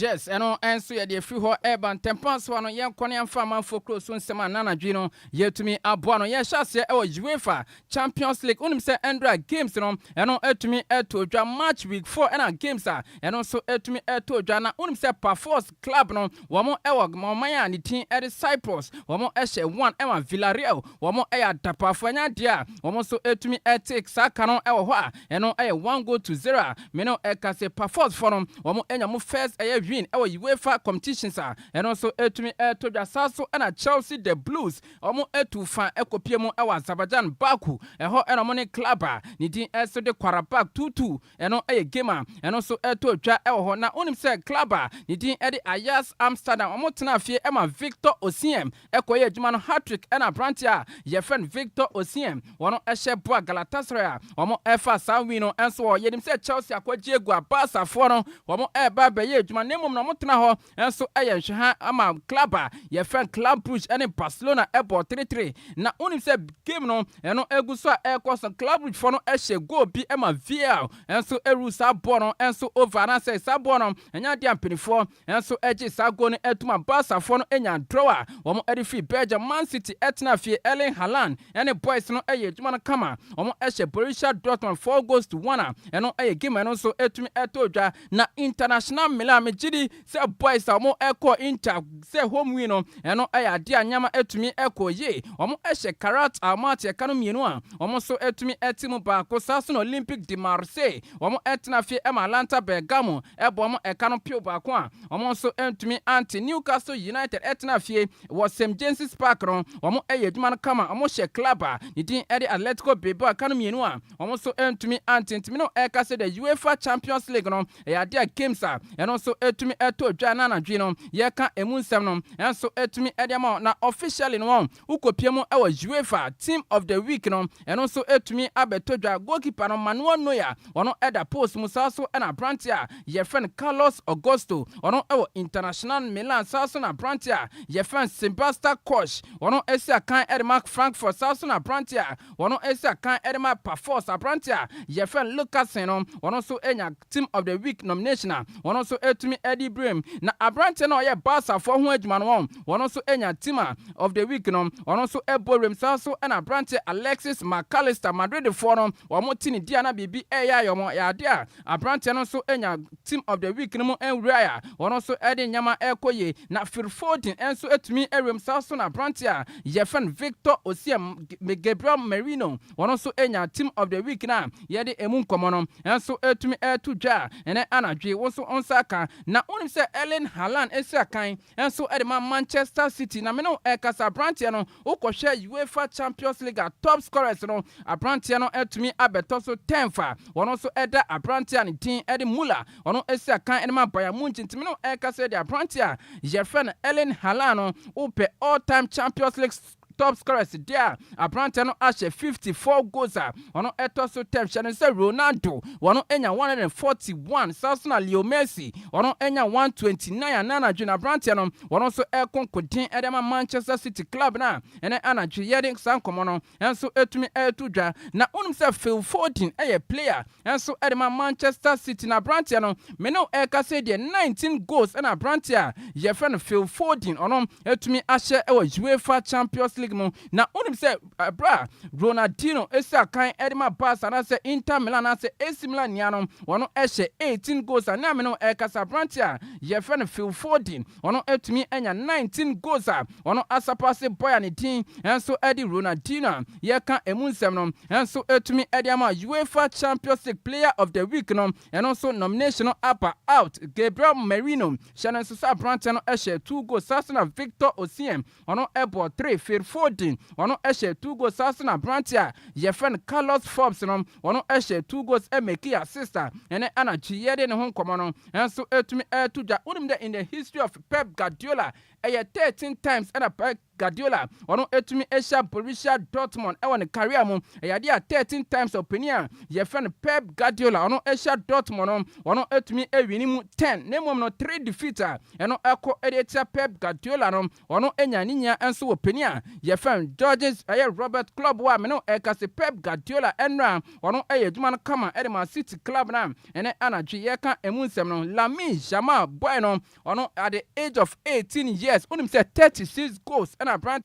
Yes, ɛno nso yɛde afiri hɔ ɛreba ntɛmpa so ano. Yɛnkɔ ne yɛmfa amanfoɔ kuro so nsɛm a nanadwe no yɛtumi aboa no. Yɛhyɛ aseɛ ɛwɔ UEFA Champions League. Wonim sɛ ɛndra games no ɛno atumi ɛto dwa, match week 4 ɛna games a ɛno nso atumi ɛto dwa. Na wonim sɛ Pafos club no wɔn ɛwɔ ɔman a ne din ɛde Cyprus, wɔn ɛhyɛ 1 ɛma Villarreal. Wɔn ɛyɛ adapafo, ɛnyɛ adeɛ a wɔn nso atumi ɛte saa ka no ɛwɔ hɔ a ɛno ɛyɛ 1 goal to 0 a me no ɛka sɛ Pafos fo no wɔn anya mo first ɛyɛ win ɛwɔ UEFA competitions a ɛno nso atumi ɛto dwa. Saa so ɛna Chelsea, the Blues, wɔn atu fa ɛkɔpie mu ɛwɔ Azerbaijan Baku. Ɛhɔ ɛna wɔn ne club a ne din ɛso de Qarabag 2-2. Ɛno ɛyɛ game a ɛno nso ɛto dwa ɛwɔ hɔ. Na wonim sɛ club a ne din ɛde Ajax Amsterdam, wɔn tena fie ɛma Victor Osimhen ɛkɔyɛ adwuma no, hat-trick ɛna aberanteɛ a yɛfrɛ no Victor Osimhen wɔn ɛhyɛ boa Galatasaray a wɔn ɛfa saa win no ɛnso wɔ. Yɛnim sɛ Chelsea akɔgye egu a Barcafoɔ no wɔn ɛreba abɛyɛ adwuma, na mmom na wɔn tena hɔ ɛnso ɛyɛ nhwɛha ama club a yɛfrɛ no Club Brugge ɛne Barcelona ɛbɔ 3-3. Na wonim sɛ game no ɛno egu so a ɛrekɔ so, Club Brugge foɔ no ɛhyɛ goal bi ɛma VAR ɛnso ɛru saa bɔɔl no ɛnso over, anaasɛ saa bɔɔl no ɛnyɛ adeɛ a mpanimfoɔ ɛnso ɛgye saa goal no ɛtum a Barcafoɔ no ɛnya draw a wɔn ɛde firi Belgium. Man City ɛtena fie, Erling Haaland ɛne boys no ɛyɛ adwuma no kama, wɔn ɛhyɛ Borussia Dortmund 4 goals to 1 a ɛno ɛyɛ game ɛno nso ɛtumi ɛtɔ dwa. Na International Milan, megye di sɛ boys a wɔn ɛkɔ Inter sɛ home win no, ɛno ɛyɛ adeɛ a nneɛma ɛtumi ɛkɔ yie. Wɔn ɛhyɛ Kairat Almaty ɛka no mmienu a wɔn nso ɛtumi ɛte mu baako. Saa so na Olympique de Marseille, wɔn ɛtena fie ɛma Atalanta Bergamo ɛbɔ wɔn ɛka no pio baako a wɔn nso ɛntumi ante. Newcastle United ɛtena fie wɔ St James's Park no, wɔn ɛyɛ adwuma no kama, wɔn hyɛ club a ne din ɛde Atletico Bilbao ɛka no mmienu a wɔn nso ɛntumi ante. Ntumi no ɛka sɛ the UEFA Champions League no ɛyɛ adeɛ a games a ɛno nso ɛtumi ɛtɔ dwa na anadwo no yɛka emu nsɛm no ɛnso ɛtumi ɛde ama. Na officially no, wɔn wokɔpie mu ɛwɔ UEFA Team of the Week no, ɛno nso ɛtumi abɛtɔ dwa. Goalkeeper no, Manuel Neuer, ɔno ɛda post mu. Saa so ɛna aberante a yɛfrɛ no Carlos Augusto, ɔno ɛwɔ International Milan. Saa so na aberante a yɛfrɛ no Sebastian Koch, ɔno ɛsi akan ɛde ma Frankfurt. Saa so na aberante a ɔno ɛsi akan ɛde ma Pafos, aberante a yɛfrɛ no Lukasen no, ɔno nso anya Team of the Week nomination a ɔno nso ɛtumi ɛde brem. Na aberante no a ɔyɛ Barcafoɔ ho adwuma no, wɔn ɔno nso anya Team of the Week no, ɔno nso ɛbɔ rem. Saa so ɛna aberante Alexis McAllister, Madridfoɔ no wɔn ti ne di a na biribi ɛyɛ ayɛ wɔn yɛ adeɛ a aberanteɛ no nso anya Team of the Week no mu nwura a ɔno nso ɛde nneɛma ɛrekɔ yie. Na Phil Foden nso atumi awuram. Saa so na aberanteɛ a yɛfrɛ no Victor Osimhen, Gabriel Merino, ɔno nso anya Team of the Week no a yɛde emu nkɔmmɔ no nso atumi ɛreto dwa a ɛnɛ anadwe wɔn nso nsa aka. Na wonim sɛ Erling Haaland esi akan nso ɛde ma Manchester City na mene ɛkasa aberanteɛ no, wokɔhwɛ UEFA Champions League a top scorers no, aberanteɛ no atumi abɛtɔ so 10 fa. Wɔn nso ɛda aberanteɛ a ne din ɛde Muller, ɔno esi akan ɛde ma Bayern Munich. Ntumi no ɛkasa de aberanteɛ a yɛfrɛ no Erling Haaland no, wopɛ all time Champions League Top scorers deɛ a, aberanteɛ no ahyɛ 54 goals a ɔno ɛtɔ so 10. Hyɛ no sɛ Ronaldo wɔno anya 141, saa so na Leo Messi ɔno anya 129. A na anadwo na aberanteɛ no wɔno nso ɛko nkoden ɛde ma Manchester City club no a ɛnɛ anadwo yɛde saa nkɔmmɔ no ɛnso ɛtumi ɛto dwa. Na wonim sɛ Phil Foden ɛyɛ player ɛnso ɛde ma Manchester City, na aberanteɛ no me ne ɛka sɛ deɛ 19 goals ɛna aberanteɛ a yɛfrɛ no Phil Foden ɔno ɛtumi ahyɛ ɛwɔ UEFA Champions League mu. Na wonim sɛ ɛberɛ a Ronaldinho esi akan ɛde ma Barca anaasɛ Inter Milan anaasɛ AC Milan nia no, wɔno ɛhyɛ 18 goals a ne ame no ɛkasa, aberanteɛ a yɛfrɛ no Phil Foden ɔno ɛtumi anya 19 goals a ɔno asapase boy a ne din ɛnso ɛde Ronaldinho a yɛka emu nsɛm no ɛnso ɛtumi ɛde ama. UEFA Champions League Player of the Week no, ɛno nso nomination no aba out. Gabriel Merino, hyɛ no nso sɛ aberanteɛ no ɛhyɛ 2 goals, saa so na Victor Osimhen ɔno ɛbɔ 3. Phil Foden ɔno ɛhyɛ 2 goals, saa so na aberanteɛ a yɛfrɛ no Carlos Forbes no ɔno ɛhyɛ 2 goals, ɛmake assist a ɛne anadwo yɛde ne ho nkɔmmɔ no ɛnso ɛtumi ɛto dwa. Wonim dɛ in the history of Pep Guardiola, ɛyɛ 13 times ɛna Pep Guardiola ɔno etumi ahyia Borussia Dortmund ɛwɔ ne career mu. Ɛyɛ adeɛ a 13 times ɔpanin a yɛfrɛ no Pep Guardiola ɔno ahyia Dortmund no, ɔno etumi awin mu 10, na mmom no 3 defeat a ɛno ɛkɔ ɛde atia Pep Guardiola no, ɔno anya ne nyinaa nso wɔ panin a yɛfrɛ no Georges ɛyɛ Robert Klopp a mene ɛka sɛ Pep Guardiola ɛnora ɔno ɛyɛ adwuma no kama ɛde ma City club no a ɛne anadwo yɛka emu nsɛm no. Lamine Yamal boy no, ɔno at the age of 18 years, wonim sɛ 36 goals ɛna aberante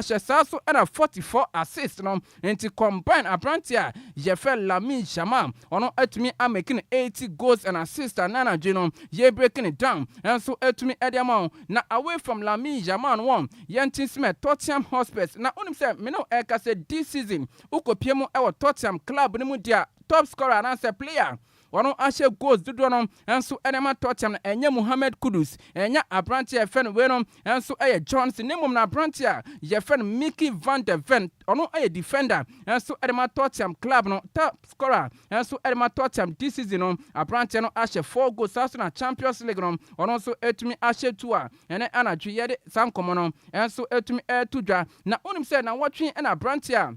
ahyɛ, saa so ɛna 44 assist no. Nti combine, aberante a yɛfrɛ Lamine Yamal ɔno atumi amake no 80 goals and assist a nanadwe no yɛ breaking it down ɛnso atumi ɛde ama wo. Na away from Lamine Yamal no, wɔn yɛnti nsɛm Tottenham Hotspurs. Na wonim sɛ mene ɛka sɛ this season wokɔpie mu ɛwɔ Tottenham club no mu di a, top scorer anaasɛ player wɔn ahyɛ goals dodoɔ no nso ɛde ma Tottenham no, ɛnyɛ Mohammed Kudus, ɛnyɛ aberante a yɛfrɛ no wei no nso ɛyɛ Johnson, ne mmom na aberante a yɛfrɛ no Mickey van der Ven, ɔno ɛyɛ defender nso ɛde ma Tottenham club no. Top scorer nso ɛde ma Tottenham this season no, aberante no ahyɛ four goals, saa so na Champions League no ɔno nso ɛtumi ahyɛ two a ɛne anadwo yɛde saa nkɔmɔ no nso ɛtumi ɛɛto dwa. Na wonim sɛ na wɔtwe ɛna aberante a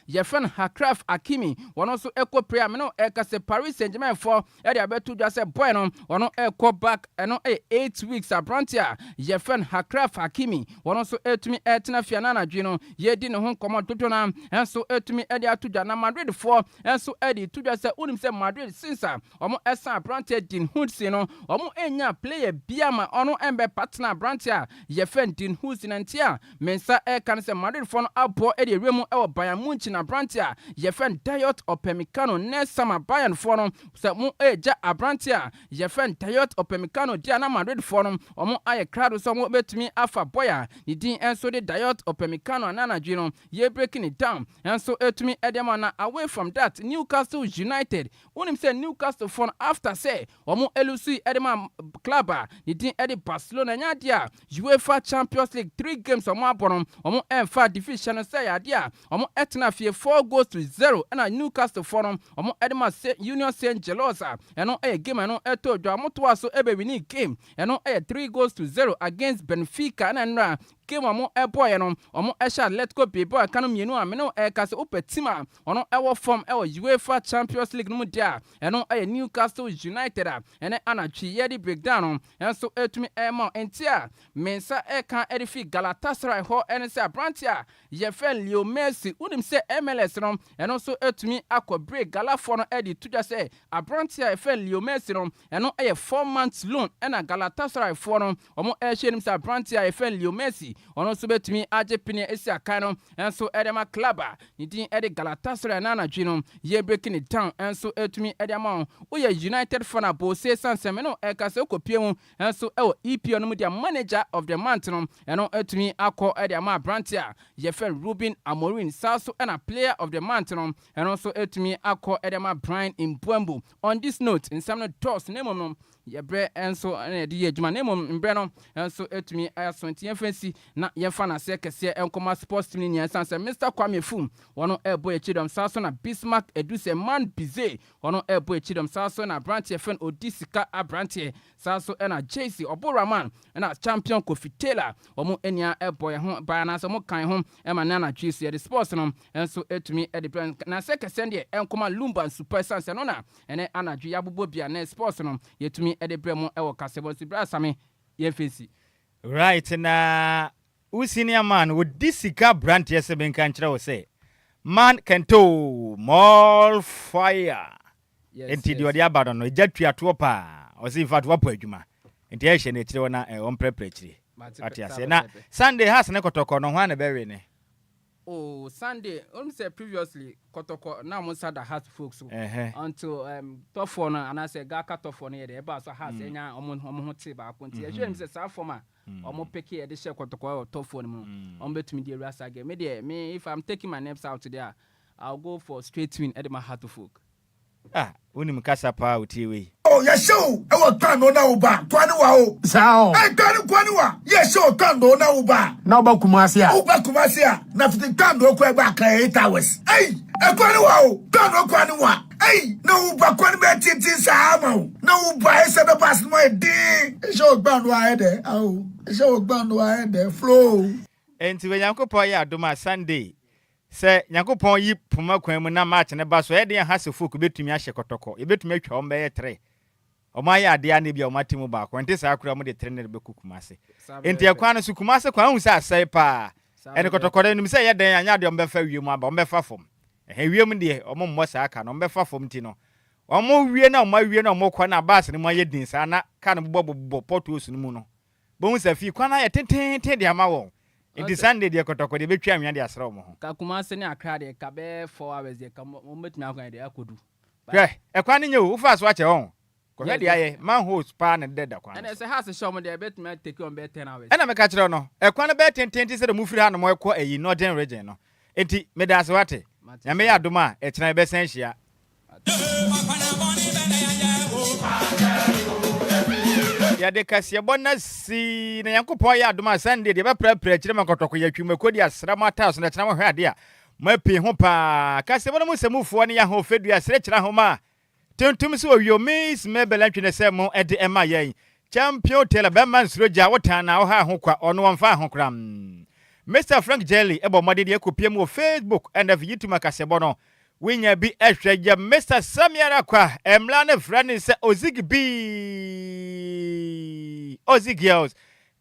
yɛfrɛ no Achraf Hakimi, wɔn nso ɛkɔ prayer mene ɛka sɛ Paris Saint-Germain foɔ ɛde abɛto dwa sɛ boy no wɔn ɛkɔ back, ɛno ɛyɛ 8 weeks. Aberante a yɛfrɛ no Achraf Hakimi, wɔn nso ɛtumi ɛtena fie na anadwo no yɛdi ne ho nkɔmɔ dodo na ɛnso ɛtumi ɛde ato dwa. Na Madrid foɔ ɛnso ɛde to dwa sɛ wonim sɛ Madrid since a wɔn ɛsan aberante Dean Huijsen no, wɔn ɛnya player bia ma ɔno ɛmbɛ partner aberante a yɛfrɛ no Dean Huijsen. Nti a me nsa ɛka no sɛ Madrid foɔ no aboɔ ɛde ewura mu ɛwɔ Bayern Munich na aberante a yɛfrɛ no Dayot Upamecano. Next summer Bayern foɔ no sɛ mo ɛregya aberante a yɛfrɛ no Dayot Upamecano di a, na Madrid foɔ no wɔn ayɛ krado sɛ wɔn bɛtumi afa boy a ne din nso de Dayot Upamecano a nanadwe no yɛ breaking it down nso ɛtumi ɛde ama. Na away from that, Newcastle United, wonim sɛ Newcastle foɔ no after sɛ wɔn elose ɛde ma club a ne din ɛde Barcelona, ɛnyɛ adeɛ a UEFA Champions League three games wɔn abɔ no wɔn ɛmfa defeat. Hyɛ no sɛ yɛ adeɛ a wɔn ɛtena fie 4 goals to 0 ɛna Newcastle foɔ no wɔn ɛde ma Union Saint Gilloise a ɛno ɛyɛ game ɛno ɛtɔ dwa. Wɔn toa so ɛbɛwin game ɛno ɛyɛ 3 goals to 0 against Benfica. Ɛna nnora game a wɔn ɛbɔɔyɛ no, wɔn ɛhyɛ Atletico Bilbao ɛka no mmienu a mene ɛka sɛ wopɛ team a ɔno ɛwɔ fam ɛwɔ UEFA Champions League no mu deɛ a, ɛno ɛyɛ Newcastle United a ɛne anatwi yɛde breakdown no ɛnso ɛtumi ɛma. Nti a me nsa ɛka ɛde fi Galatasaray hɔ ɛne sɛ aberante a yɛfrɛ Leo Messi, wonim sɛ MLS no ɛno nso ɛtumi akɔ break. Galafoɔ no ɛde to dwa sɛ aberante a yɛfrɛ Leo Messi no, ɛno ɛyɛ 4 months loan ɛna Galatasaray foɔ no wɔn ɛhyɛ nim sɛ aberante a yɛfrɛ Leo Messi ɔno nso bɛtumi agye pene esi akan no ɛnso ɛde ma club a ne din ɛde Galatasaray. Na anadwi no yɛ breaking it down ɛnso ɛtumi ɛde ama wɔn. Woyɛ United fan a bose sansɛm ɛno ɛka sɛ wokɔpie mu ɛnso ɛwɔ EPL no mu deɛ, manager of the month no ɛno ɛtumi akɔ ɛde ama aberante a yɛfrɛ Ruben Amorim, saa so ɛna player of the month no ɛno nso ɛtumi akɔ ɛde ama Bryan Mbeumo. On this note, nsɛm no dɔɔso, na mmom no Yɛbrɛ nso na yɛde yɛ adwuma na mmom mbrɛ no nso atumi aso nti yɛmfa nsi na yɛmfa n'aseɛ kɛseɛ nkɔma sports team no nyinaa ɛsiane sɛ Mister Kwame Afum wɔno ɛrebɔ yɛn kyidɔm saa nso na Bismarck Edusɛ Man Bize wɔno ɛrebɔ yɛn kyidɔm saa nso na aberanteɛ fɛn Odi Sika aberanteɛ saa nso na JC Ɔbo Rahman na Champion Kofi Taylor wɔn nyinaa ɛbɔ yɛn ho ban anaasɛ wɔn ka yɛn ho ma ne anadwo yi so yɛde sports no nso atumi de brɛ n'aseɛ kɛseɛ no deɛ ɛnkɔma Lumba Nsupa ɛsiane sɛ ɛno na Ɛnɛ anadwo yi abobɔ bi a nɛ sports no yɛtumi de brɛ mo wɔ kasɛbɔ nti bra same yɛn fesi. Right na wo senior man odi sika abranteɛ sɛ menka nkyerɛ wo sɛ man kɛntoo more fire nti deɛ ɔde aba no no egya tua toɔ paa ɔse infact wapɔ adwuma nti ɛhyɛ no akyire hɔ na ɔmprɛprɛ akyire wate aseɛ na Sunday has ne kɔtɔkɔ no hwan na ɛbɛwe ne. Oh Sunday wonim sɛ previously kɔtɔkɔ na ɔmo nsa da heart folk so until um, tɔfoɔ no anaasɛ gaka tɔfoɔ no yɛ dɛ ɛbaa so heart mm. ɛnya ɔmo ɔmo ho te baako nti ɛhwɛ nim sɛ saa fam a mm. ɔmo peke ɛde hyɛ kɔtɔkɔ ɛwɔ tɔfoɔ no mu no ɔmo bɛtumi de awura saa game me deɛ me if I'm taking my nerves out there I'll go for straight win ɛde ma heart folk. Ah wonim kasa paa o tie wei. Oh yɛhyɛ o ɛwɔ kwan na wo ba kwan ne wa o. Saa o. Ɛ kwan ne kwan ne wa yɛhyɛ o kwan do na wo ba. Na wo ba Kumasi a. Wo ba Kumasi a na fiti kwan do kɔ ɛba Accra 8 hours. Ei ɛkwan ne wa o kwan do kwan ne wa ei na wo ba kwan bɛ tenten saa ama o na wo ba ɛsɛ bɛ bus no ayɛ den. Ɛhyɛ o kwan do ayɛ dɛ ao ɛhyɛ o kwan do ayɛ dɛ flow. Enti Onyankopɔn yɛ adom a Sunday Sɛ Nyankopɔn yi poma kwan mu na match no ba so a, ɛyɛ den a Hase folk bɛtumi ahyɛ kɔtɔkɔ. Yɛbɛtumi atwa wɔn bɛyɛ tre. Wɔn ayɛ adeɛ a na ebia wɔn ate mu baako. Ɛnte saa koraa wɔn de tre no bɛkɔ Kumase. Enti ɛkwan no so, Kumase kwan, wohu sɛ asɛe paa. Ɛne kɔtɔkɔ no, nim sɛ ɛyɛ dɛn a, ɛnyɛ adeɛ a wɔbɛfa wiem aba, wɔbɛfa fam. Ɛhɛn, wiem deɛ, wɔn mmɔ saa ka no, wɔbɛfa fam nti no, wɔn wie na wɔn awie na wɔkɔ na bus no mu ayɛ din saa na car no bobɔ bobɔ potholes no mu no, Bohu sɛ fii kwan no ayɛ tenteenten de ama wɔn. Enti Sunday deɛ kɔtɔkɔ deɛ bɛtwa anwea de asra wɔn ho. Ka Kumasi ne Accra deɛ ka bɛyɛ 4 hours deɛ ka wɔn bɛtumi akɔ deɛ akɔdu. Hwɛ, ɛkwan no nyɛ o, wofaa so akyɛ wɔn. Kɔhwɛ deɛ ayɛ, manholes paa na ɛdeda kwan no so. Ɛnna sɛ house hyɛ wɔn deɛ ɛbɛtumi atake wɔn bɛyɛ 10 hours. Ɛnna meka kyerɛ wo no, ɛkwan no bɛyɛ tenteenten sɛdeɛ mofiri hanom rekɔ ayi, Northern Region no. Enti, meda ase woate. Nyame yɛ adom a, ɛkyena yɛbɛsan ahyia. Yɛde kaseɛbɔ no asi na Nyankopɔn ayɛ adom a Sunday deɛ yɛbɛprapra akyire ma nkɔtɔkɔ yɛatwi mako de asra mo ataaso na ɛkyena mohwɛ adeɛ a moapii ho paa. Kaseɛbɔ no mu sɛmufoɔ ne Yahoo Fedua Serɛkyerɛ Ahoma a Tuntum so owio Miss Mabel Antwi ne sɛ mo de ɛma yɛn. Champion Taylor bɛma nsuro gya wo tan na wohaa ho kwa ɔno ɔmfaa ho kora. Mister Frank Jelly bɔ mmɔden de akɔpie mu wɔ Facebook ɛna afei YouTube akaseɛbɔ no Wonya bi hwɛ yɛ Mister Samuel Akwa mmra no frɛ no sɛ Ozig Bii Ozzy Girls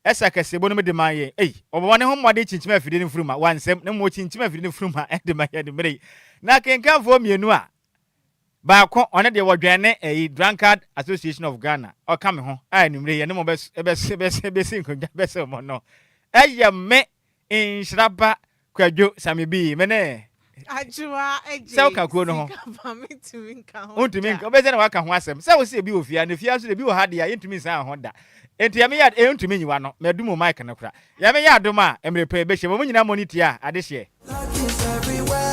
ɛsa kɛseɛbɔ no mu de ma yɛn. Ei, ɔbɔ ne ho mmɔden kyinkyim afidie no mfuruma, wansɛm, na mmom ɔkyinkyim afidie no mfuruma de ma yɛn mmerɛ yi. Na akenkanfoɔ mmienu a, baako, ɔno deɛ wɔdwɛn ne ɛyi, Drunkard Association of Ghana, ɔka me ho a anwummerɛ yi yɛne mo bɛs, bɛs, bɛs, bɛsi nkonnwa bɛsɛ mo no, ɛyɛ me Nhyira ba Kwadwo Sami Bii, me ne. Adwoa Adjei Sɛ woka kuo no ho. Sika ba mentumi nka ho Wontumi da. nka, wobɛyɛ sɛ na waka ho asɛm. Sɛ wose ebi wɔ fie ha, na fie ha nso deɛ ebi wɔ ha deɛ a, yɛntumi nsan ho da. Enti yɛmeyɛ ad, eh, wontumi nyi w'ano. Madu mo mic no kora. Yɛmeyɛ adom a, mmerɛ pa yɛbɛhyia mu. Mo nyinaa mmɔ ne tia a, adehyeɛ.